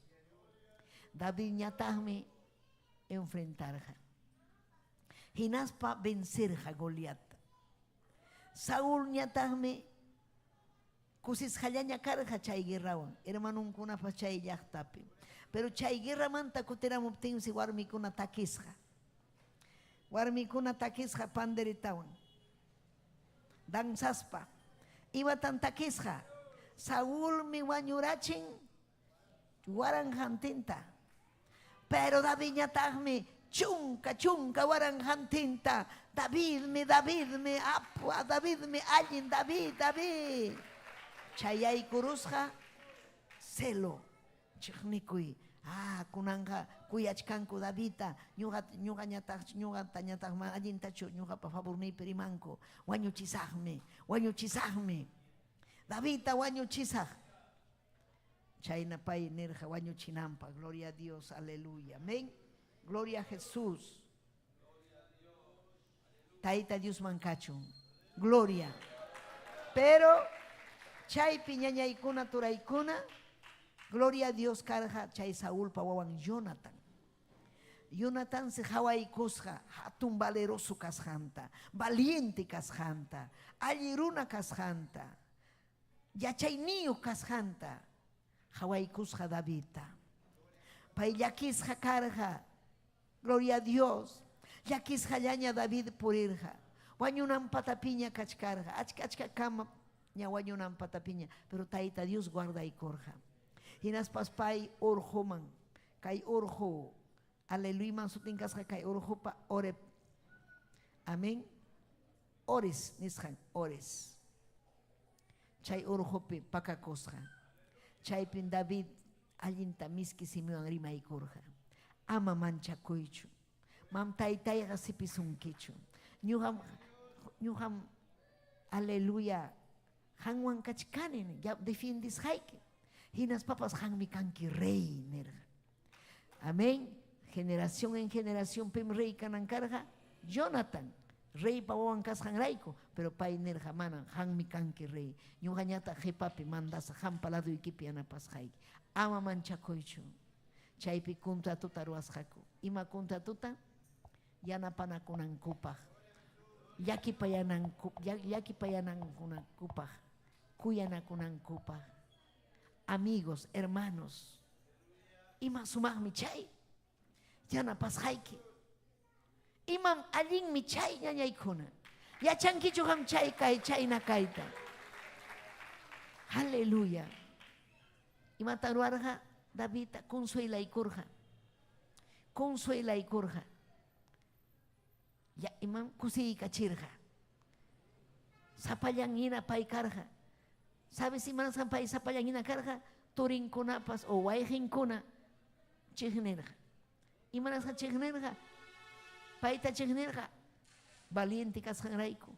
Davidñataqmi enfrentarqa. Hinaspa vencerqa Goliatta. Saulñataqmi kusisqallaña karqa chay guerrawan, hermanonkunapas chay llaqtapi. Pero chay guerramanta kutiramuptinsi warmikuna takisqa. Warmikuna takisqa panderetawan. Danzaspa. Imatan takisqa? Saulmi wañurachin waranqantinta. Pero Davidñataqmi chunka chunka waranqantinta. Davidmi, Davidmi, apu, Davidmi allin, David, David. Chayaykurusqa celo, chiqnikuy. Ah, kunanqa kuyachkanku Davidta, ñuqa ñuqañataq ñuqatañataq mana allintachu ñuqapa favorniypi rimanku. Wañuchisaqmi, wañuchisaqmi. Davidta wañuchisaq. Chayna pay nirqa wañuchinanpaq. Gloria a Dios, aleluya. Amén. Gloria a Jesús. Tayta Diosman kachun. Gloria. Pero chaypi ñañaykuna turaykuna, gloria a Dios karqa chay Saulpa wawan Jonathan. Jonatansi qawaykusqa hatun valeroso kasqanta, valiente kasqanta, alli runa kasqanta, yachayniyuq kasqanta qawaykusqa Davidta. Pay llakisqa karqa, gloria a Dios, llakisqallaña David purirqa, wañunan patapiña kachkarqa, achka achka kama ña wañunan patapiña, pero Tayta Dios guardaykurqa. Hinaspas pay urquman, kay urqu, aleluyman sutin kasqa kay urqupa Horeb, amén, Ores nisqan, Ores. Chay urqupi pakakusqa. Chaypim David allinta miski simiwan rimaykurqa. Ama manchakuychu. Mam taytayqa sipisunkichu. Ñuqam, ñuqam, aleluya, Qanwan kachkani, defiendisqayki. Hinaspapas qanmi kanki rey, nirqa. Amén. Generación en generación pim rey kanan karqa? Jonathan, reypa wawan kasqanrayku. Pero pay nirqa, manan, qanmi kanki rey. Ñuqañataq qhipapi mandasaq, qampa ladoykipi yanapasqayki. Ama manchakuychu. Chaypi contratota ruwasqaku. Ima contratota? Yanapanakunankupaq, llakipayanankunankupaq, kuyanakunankupaq. Amigos, hermanos, ima sumaqmi chay yanapasqayki. Imam allinmi chay ñañaykuna. Yachankichu qam chay kay chayna kayta. Aleluya. Imata ruwarqa? Davidta consuelaykurqa. Consuelaykurqa. Ya imam kusiykachirqa. Sapallan hina pay karqa. ¿Sabes imanasqam pay sapallan hina karqa? Turinkunapas o wayqinkuna chiqnirqa. Imanasqa chiqnirqa? Payta chiqnirqa valiente kasqanrayku.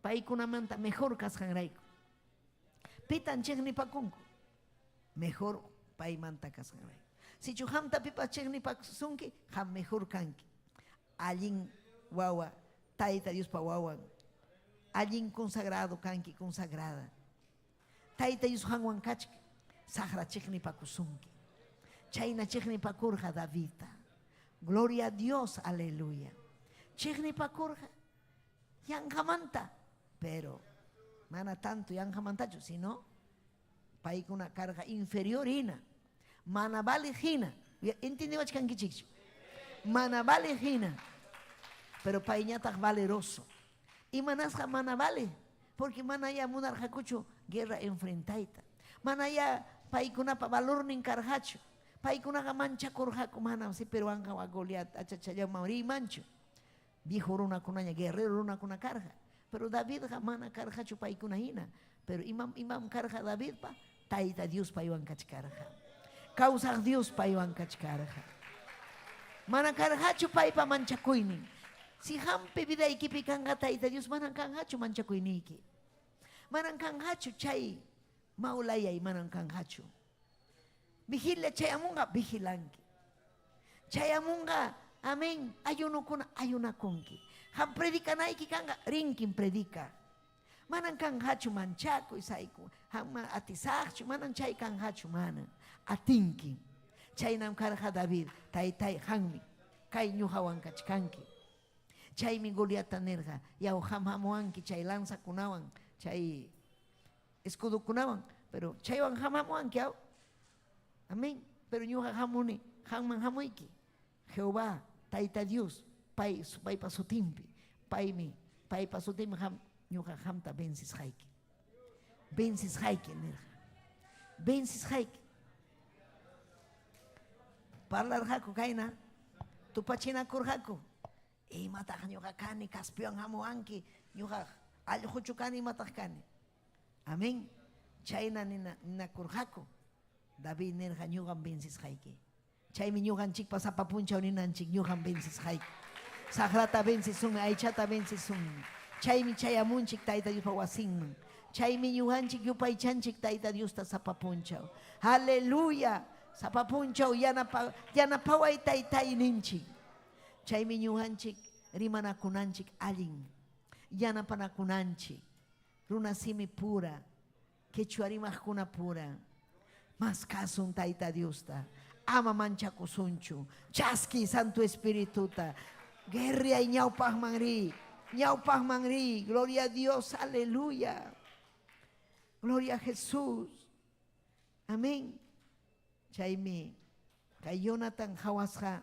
Paykunamanta mejor kasqanrayku. Pitan chiqnipakunku? Mejor paymanta kasqanrayku. Sichu qamta pipas chiqnipasunki, qam mejor kanki. Allin wawa, Tayta Diospa wawan. Allin consagrado kanki, consagrada. Tayta Dios qanwan kachkan, saqra chiqnipakusunki. Chayna chiqnipakurqa Davidta. Gloria a Dios, aleluya. Chiqnipakurqa yanqamanta, pero mana tanto yanqamantachu, sino paykuna karqa inferior hina, mana valiq hina. ¿Entiendewachkankichikchu? Mana valiq hina, pero payñataq valeroso. Imanasqa mana vale? Porque mana ya munarqakuchu guerra enfrentayta. Mana ya paykunapa valornin karqachu. Paykunaqa manchakurqaku, manam si peruanqa wa Goliat achachallaman riymanchu. Viejo runakunaña, guerrero runakuna karqa. Pero Davidqa mana karqachu paykuna hina. Pero imam, imam karqa Davidpa? Tayta Dios paywan kachkarqa. Kawsaq Dios paywan kachkarqa. Mana karqachu paypa manchakuynin. Si qampi vidaykipi kanqa Tayta Dios, manam kanqachu manchakuyniyki. Manam kanqachu chay maulayay, manam kanqachu. Vigilia chayamunqa, vigilanki. Chayamunqa, amén, ayunukuna, ayunakunki. Qam predicanayki kanqa, rinkin predica. Manan kanqachu manchakuy, sayku, qamman atisaqchu, manan chay kanqachu, mana. Atinki. Chaynam karqa David, taytay, qanmi kay ñuqawan kachkanki. Chaymi Goliatta nirqa, yaw qam hamuwanki chay lanzakunawan, chay escudokunawan, pero chaywan qam hamuwanki, aw. Amén. Pero ñuqa hamuni, qamman hamuyki. Jehová, Tayta Dios, pay, paypa sutinpi, paymi, paypa sutinpi qam, ñuqa qamta vencisqayki. Vencisqayki nirqa. Vencisqayki. Parlarqaku kayna, tupachinakurqaku. Imataq ñuqa kani, kaspiwan hamuwanki, ñuqa allquchu kani, imataq kani. Amén. Chayna ninakurqaku. David nirqa, ñuqam vencisqayki. Chaymi ñuqanchikpa sapa punchaw ninanchik, ñuqam vencisqayki. Saqrata vencisunmi, aychata vencisunmi. Chaymi chayamunchik Tayta Diospa wasinman. Chaymi ñuqanchik yupaychanchik Tayta Diosta sapa punchaw. Aleluya. Sapa punchaw yanapa, yanapaway Taytay ninchik. Chaymi ñuqanchik rimanakunanchik allin. Yanapanakunanchik. Runa simi pura, quechua rimaqkuna pura. Maskasun Tayta Diosta. Ama manchakusunchu. Chaski Santo Espirituta. Guerriay ñawpaqman riy. Ñawpaqman riy. Gloria a Dios. Aleluya. Gloria a Jesús. Amén. Chaymi kay Jonathan qhawasqa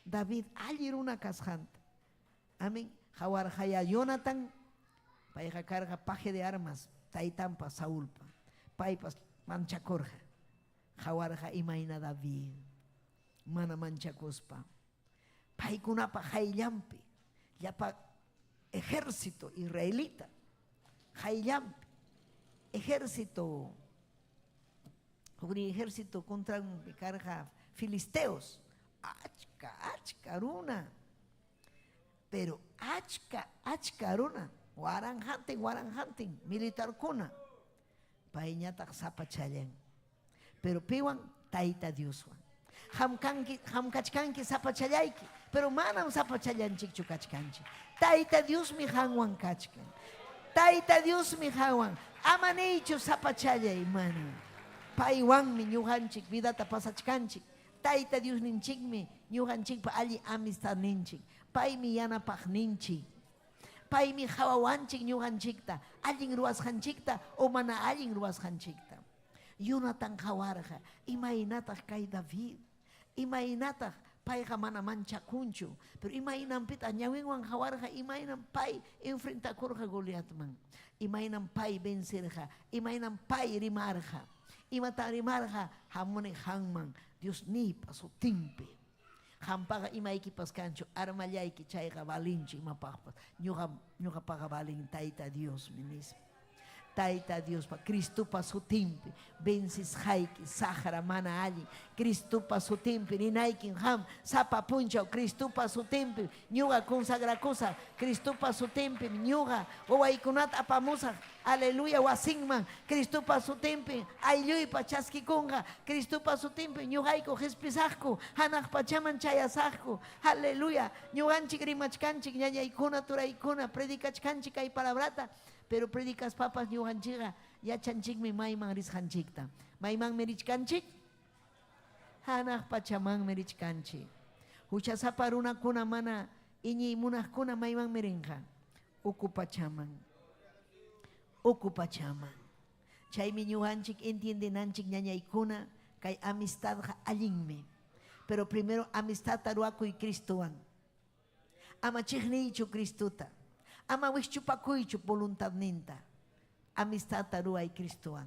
David alli runa kasqanta. Amén. Qawarqaya Jonathan, payqa karqa paje de armas taytanpa Saulpa. Paypas manchakurqa. Qawarqa imayna David mana manchakuspa paykunapa qayllanpi llapa ejército israelita qayllanpi ejército huknin ejército contranpi karqa filisteos achka achka runa pero achka achka runa waranqantin waranqantin militarkuna. Payñataq sapachallan. Pero piwan? Tayta Dioswan. Qam kanki, qam kachkanki sapachallayki, pero manam sapachallanchikchu kachkanchik. Tayta Diosmi qanwan kachkan. Tayta Diosmi qanwan. Ama niychu sapachallay, mana. Paywanmi ñuqanchik vidata pasachkanchik. Tayta Diosninchikmi ñuqanchikpa alli amistadninchik. Paymi yanapaqninchik. Paymi qawawanchik ñuqanchikta, allin ruwasqanchikta o mana allin ruwasqanchikta. Jonatan qawarqa, imaynataq kay David? Imaynataq payqa mana manchakunchu? Pero imaynanpitaq ñawinwan qawarqa, imaynam pay enfrentakurqa Goliatman? Imaynam pay vencerqa? Imaynam pay rimarqa? Imatan rimarqa? Hamuni qanman Diosniypa sutinpi. Qampaqa imaykipas kanchu, armallayki chayqa valinchu imapaqpas. Ñuqa ñuqapaqa valin Tayta Diosmi, nispa. Tayta Diospa, Cristopa sutinpi vencisqayki saqra mana allin. Cristopa sutinpi rinaykim qam sapa punchaw Cristopa sutinpi ñuqa consagrakusaq. Cristopa sutinpim ñuqa wawaykunata apamusaq. Aleluya wasinman Cristopa sutinpi aylluypa chaskikunqa. Cristopa sutinpi ñuqayku qespisaqku, hanaq pachaman chayasaqku. Aleluya. Ñuqanchik rimachkanchik ñañaykuna, turaykuna, predicachkanchik kay palabrata, pero predicaspapas ñuqanchikqa yachanchikmi mayman risqanchikta. Maymanmi richkanchik? Hanaq pachamanmi richkanchik. Huchasapa runakuna mana iñiy munaqkuna maymanmi rinqa? Uku pachaman. Uku pachaman. Chaymi ñuqanchik entiendenanchik ñañaykuna kay amistadqa allinmi. Pero primero amistadta ruwakuy Cristowan. Ama chiqniychu Cristota. Ama wikchupakuychu voluntadninta. Amistadta ruway Cristowan.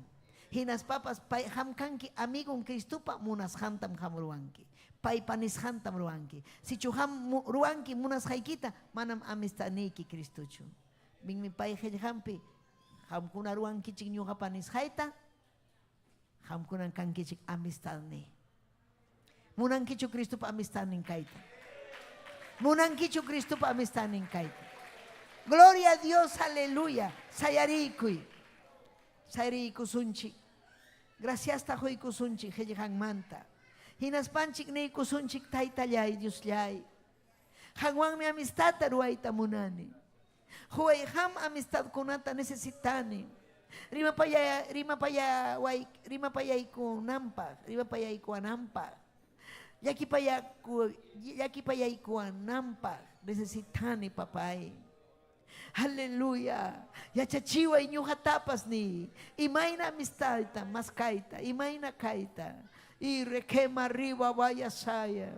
Hinaspapas pay qam kanki amigon Cristopa munasqantam qam ruwanki. Paypa nisqantam ruwanki. Sichu qam ruwanki munasqaykita, manam amistadniyki Cristochu. Ninmi pay qellqanpi, Qamkuna ruwankichik ñuqapa nisqayta, qamkunan kankichik amistadniy. Munankichu Cristopa amistadnin kayta? Munankichu Cristopa amistadnin kayta? Gloria a Dios, aleluya. Sayariykuy. Sayariykusunchik. Graciasta qoykusunchik qellqanmanta. Hinaspanchik niykusunchik, Taytallay, Diosllay. Qanwanmi amistadta ruwayta munani. Quway qam amistadkunata necesitani. Rimapaya, rimapayaway, rimapayaykunanpaq, rimapayaykuwananpaq. Llakipayaku, llakipayaykuwananpaq necesitani, papay. Aleluya. Yachachiway ñuqatapas niy. Imayna amistadta maskayta, imayna kayta. Y requema arriba vaya saya.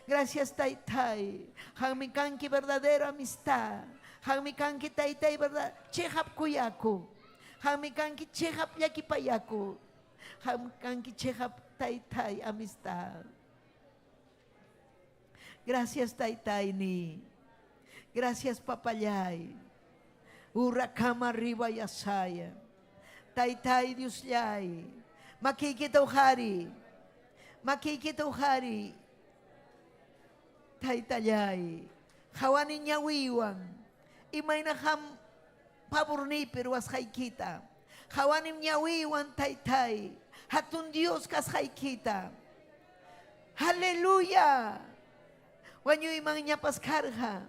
Gracias taytay. Qammi kanki verdadero amistad. Qammi kanki taytay verdad cheqap kuyaku. Qammi kanki cheqap llakipayaku. Qammi kanki cheqap taytay amistad. Gracias taytay ni. Gracias papallay. Urakama arriba yasaya. Taytay Diosllay. Makiykita uqariy. Makiykita uqariy. Taytallay. Qhawani ñawiywan. Imayna qam favurniypi ruwasqaykita. Qhawanim ñawiywan taytay. Hatun Dios kasqaykita. Aleluya. Wañuymanñapas karqa.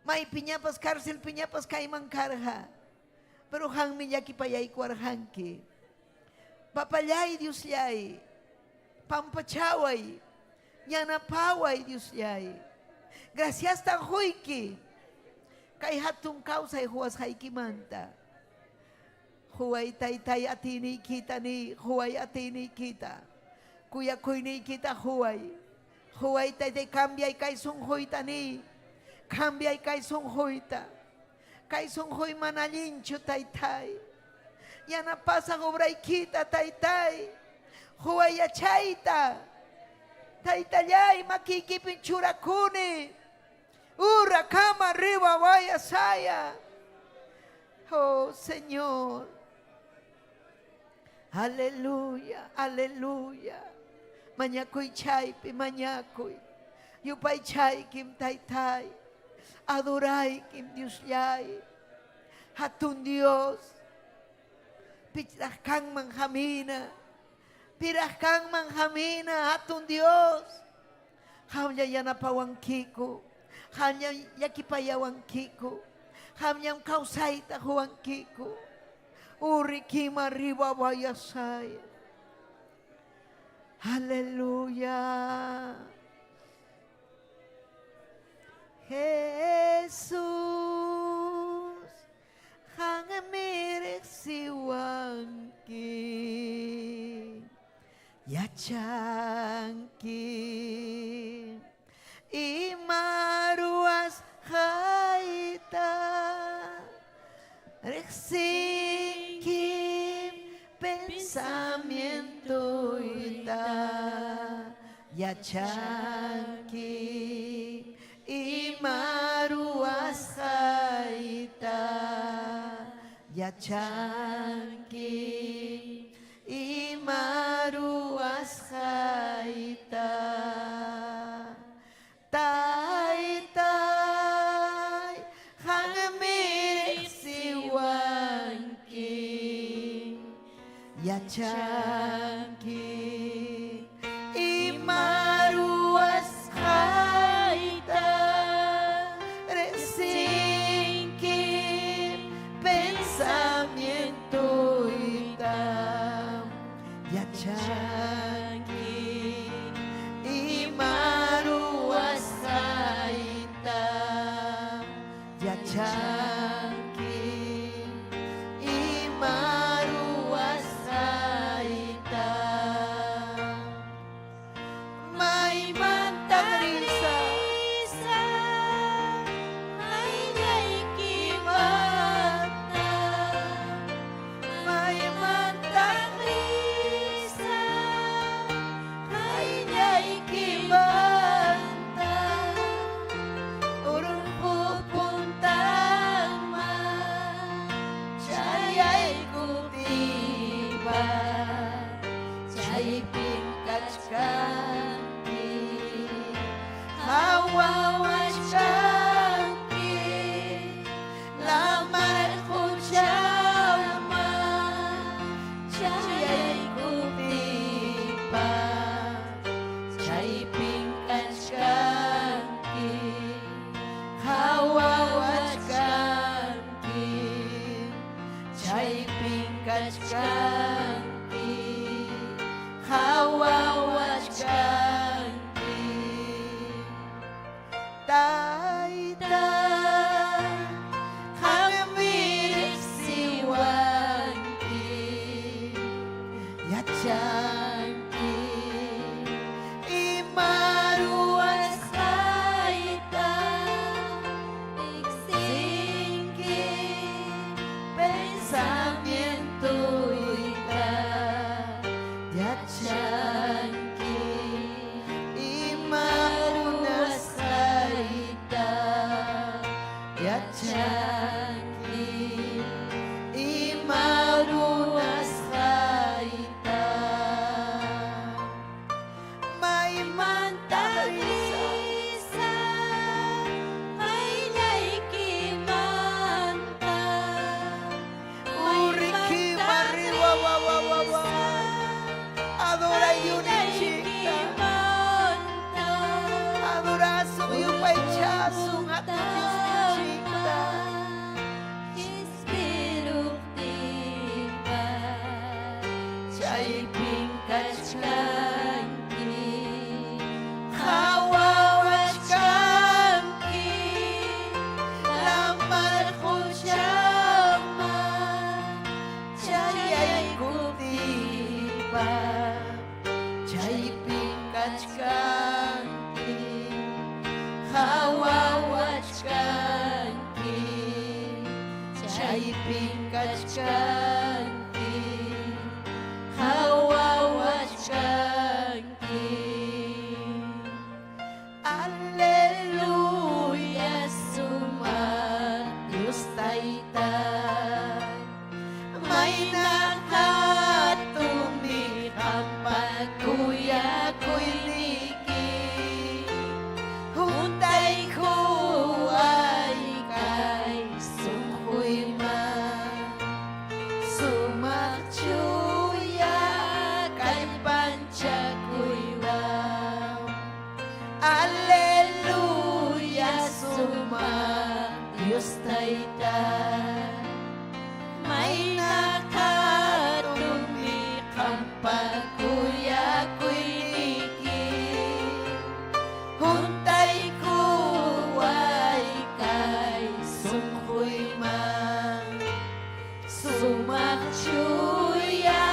Maypiñapas carcelpiñapas kayman karqa. Pero qammi llakipayaykuwarqanki. Papallay Diosllay, pampachaway, yanapaway Diosllay. Graciastan quyki kay hatun kawsay quwasqaykimanta. Quway taytay atiyniykita niy, quway atiyniykita. Kuyakuyniykita quway. Quway taytay cambiay kay sunquyta niy. Cambiay kay sunquyta. Kay sunquy mana allinchu taytay. Yanapasaq obraykita taytay. Quway yachayta. Taytallay makiykipin churakuni. Ura kama riba vaya saya. Oh Señor. Aleluya, aleluya. Mañakuy chaypi, mañakuy. Yupaychaykim taytay. Adoraykim Diosllay. Hatun Dios. Pichraq kanman hamina. Piraq kanman hamina, hatun Dios. Qamlla yanapawankiku. Qamllam llakipayawankiku. Qamllam kawsayta quwankiku. Urikima ribabayasaya. Aleluya. Jesús, qanmi riqsiwanki, yachanki ima ruwasqayta, riqsinki pensamientoyta, yachanki ima ruwasqayta, yachanki ima ruwasqayta. Taytay, qanmi riqsiwanki, yachanki ima ruwasqayta, riqsinki pensamientoyta, yachanki ima ruwasqayta, yachanki ima ruwasqayta. Maymantaq risaq? Qayllaykimanta. Maymantaq Risaq qayllaykimanta? Urqu puntanman chayaykuptiypas, chaypim kachkanki, qawawachkanki, lamar quchaman chayaykuptiypas, chaypim kachkanki, qawawachkanki, chaypim kachkanki, qawawachkanki. Taytay, qanmi riqsiwanki, yachanki ima ruwasqayta, Riqsinki pensamientoyta, yachanki ima munasqayta, yachanki ima ruwasqayta. Maymantaq risaq? Risaq qayllaykimanta. Urikima arriba, wa, wa, wa, wa. Adoray Diosninchikta. Qayllaykimanta. Adorasun yupaychasun hatun Diosninchikta. Qispiruptinpas, chaypim kachkanki, Qawawachkanki, lamar quchaman chayaykuptiypas, chaypim kachkanki, qawawachkanki, chaypim kachkanki, qawawachkanki. Aleluya, Sumaq Dios Taytay, mayna hatunmi qampa kuyakuyniki, huntaykuway kay sunquyman. Dios Tayta. Mayna hatunmi qampa kuyakuyniki, huntaykuway kay sunquyman, sumaq chuya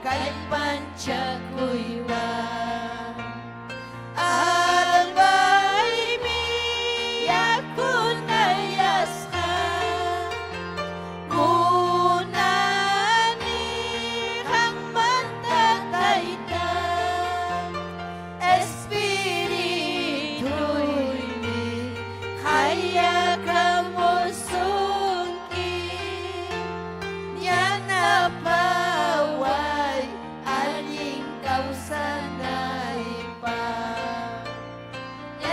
kallpanchakuywan. Almaymi yakunayasqa, kunani qanmanta Tayta, Espirituymi qayakamusunki, yanapaway allin kawsanaypaq.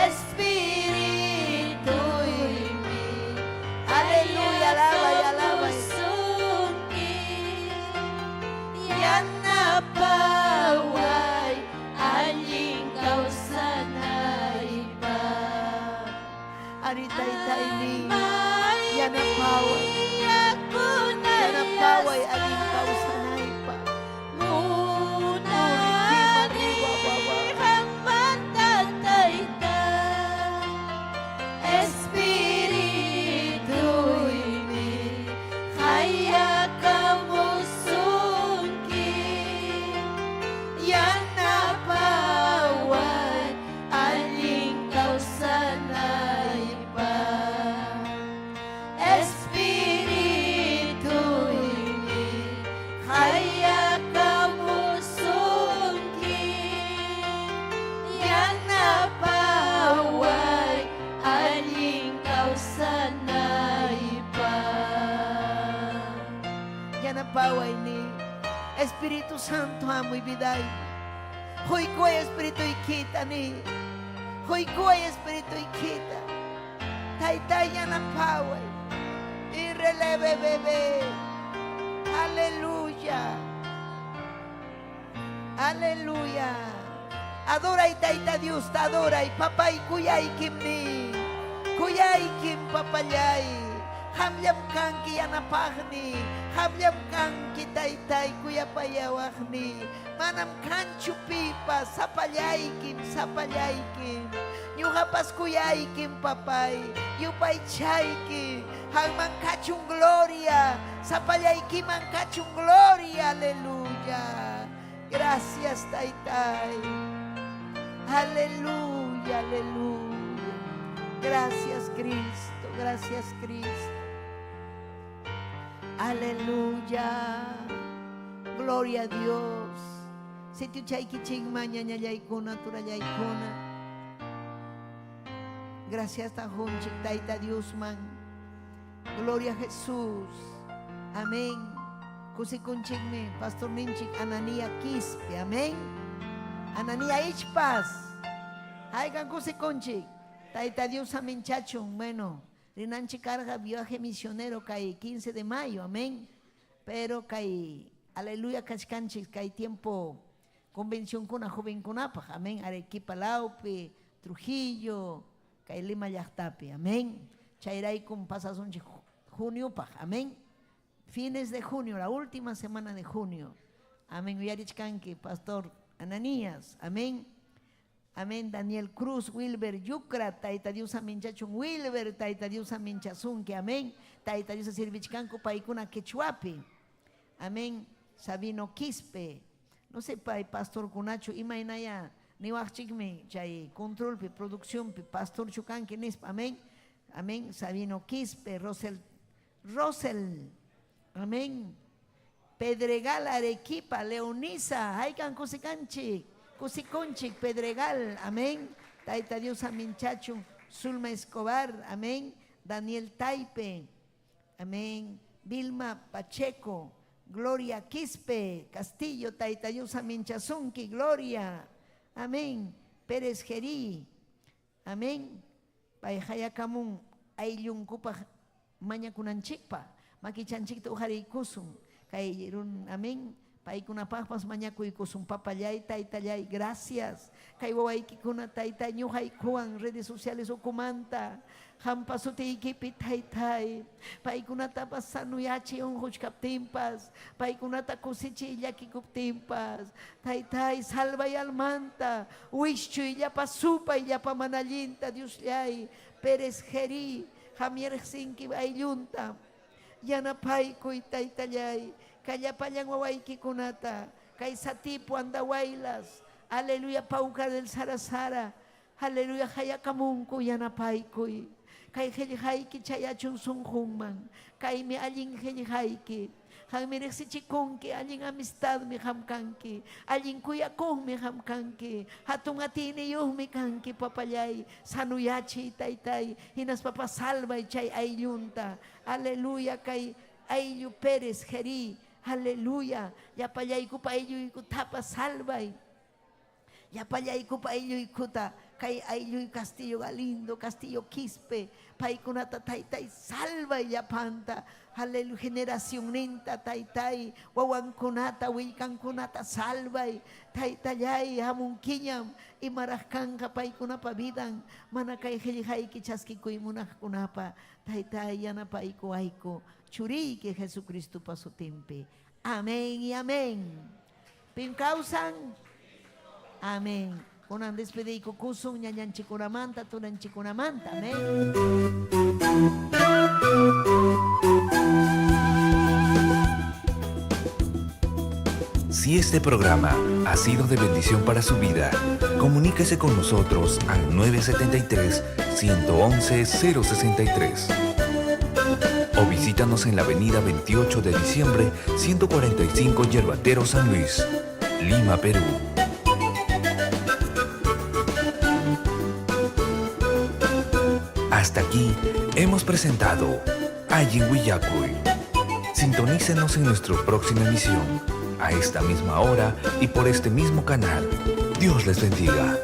Espirituymi Aleluya, alabay, alabay. qayakamusunki, yanapaway allin kawsanaypaq. Arí, Taytaymi, Almaymi yanapaway. Yanapaway allin yakunayasqa, kawsanaypaq. munani qanmanta Tayta, Espirituymi qayakamusunki, yanapaway allin kawsanaypaq. Espirituymi qayakamusunki, yanapaway allin kawsanaypaq. Yanapaway ni Espíritu Santo hamuy viday. Quykuway Espirituykita ni. Quykuway Espirituykita. Tayta yanapaway. Y releve bebé. Aleluya. Aleluya. Adoray Tayta Dios, adoray. Papay kuyaykim ni. Kuyaykim papallay. Qamllam kanki yanapaqni. Qamllam kanki taytay kuyapayawaqni. Manam kanchu pipas sapallaykim, sapallaykim. Ñuqapas kuyaykim papay. Yupaychayki. Qamman kachun gloria. Sapallaykiman kachun gloria. Aleluya. Gracias, Taytay. Aleluya, aleluya. Gracias, Cristo. Gracias, Cristo. Aleluya. Gloria a Dios. Sitiochaykichikman ñañallaykuna, turallaykuna. Gracias qunchik Tayta Diosman. Gloria a Jesús. Amén. Kusikunchikmi, Pastor ninchik Ananía Quispe. Amén. Ananía Ichpas. Haykan kusikunchik. Tayta Dios aminchachun. Bueno, rinanchik karqa viaje misionero kay 15 de mayo. Amén. Pero kay aleluya kachkanchik kay tiempo convención kuna jovenkunapaq. Amén. Arequipa lawpi, Trujillo, kay Lima llaqtapi. Amén. Chayraykum pasasunchik juniopaq. Amén. Fines de junio, la última semana de junio. Amén. Uyarichkanki, Pastor Ananías. Amén. Amén. Daniel Cruz, Wilber Yucra, Tayta Dios aminchachun Wilber, Tayta Dios aminchasunki. Amén. Tayta Dios sirvichkanku paykuna quechuapi. Amén. Sabino Quispe. No sé, pay pastor kunachu imaynaya niwaqchikmi chay controlpi, producciónpi, pastor chukanki nispa. Amén. Amén. Sabino Quispe, Rosel, Rosel. Amén. Pedregal, Arequipa, Leonisa, Haykan kusikanchik, kusikunchik, Pedregal, amén. Tayta Dios aminchachun, Zulma Escobar, amén. Daniel Taipe, amén. Vilma Pacheco, Gloria Quispe, Castillo, Tayta Dios aminchasunki, Gloria, amén. Pérez Gerí, amén. Payhayakamun ayllunkupaq mañakunanchikpa, makichanchikta uqariykusun. Kay run, amén. Paykunapaqpas mañakuykusun, papallay, taytallay, gracias. Kay wawaykikuna, taytay, ñuqaykuwan redes sociales ukumanta, qampa sutiykipi, taytay, paykunatapas sanuyachiy unquchkaptinpas, paykunata kusichiy llakikuptinpas, taytay, salvay almanta, wischuy llapa supay, llapa mana allinta, Diosllay, Pérez Gerí, qam riqsinki ayllunta, yanapaykuy, taytallay, kay llapallan wawaykikunata, kay Satipo, Andahuaylas, aleluya, Paucar del Sarasara, aleluya, hayakamunku yanapaykuy, kay qillqayki chayachun sunqunman, kaymi allin qillqayki, qammi riqsichikunki, allin amistadmi qam kanki, allin kuyakuqmi qam kanki, hatun atiyniyuqmi kanki, papallay, sanuyachiy, taytay, hinaspapas salvay chay ayllunta, aleluya, kay ayllu Pérez Gerí, aleluya, llapallaykupa aylluykutapas salvay, llapallaykupa aylluykuta, kay aylluy Castillo Galindo, Castillo Quispe, paykunata taytay salvay llapanta, aleluya, generacionninta taytay, wawankunata, willkankunata salvay, taytallay, hamunkiñam, imaraq kanqa paykunapa vidan, mana kay qillqayki chaskikuy munaqkunapa, taytay yanapaykuwayku, churiyki Jesucristopa sutinpi. Amén y amén. Pim kawsan? Amén. Kunan despediykukusun ñañanchikunamanta, tunanchikunamanta. Amén. Si este programa ha sido de bendición para su vida, comuníquese con nosotros al 973 111 063 o visítanos en la avenida 28 de diciembre 145 Yerbatero San Luis, Lima, Perú. Hasta aquí hemos presentado Allin Willakuy. Sintonícenos en nuestra próxima emisión, a esta misma hora y por este mismo canal. Dios les bendiga.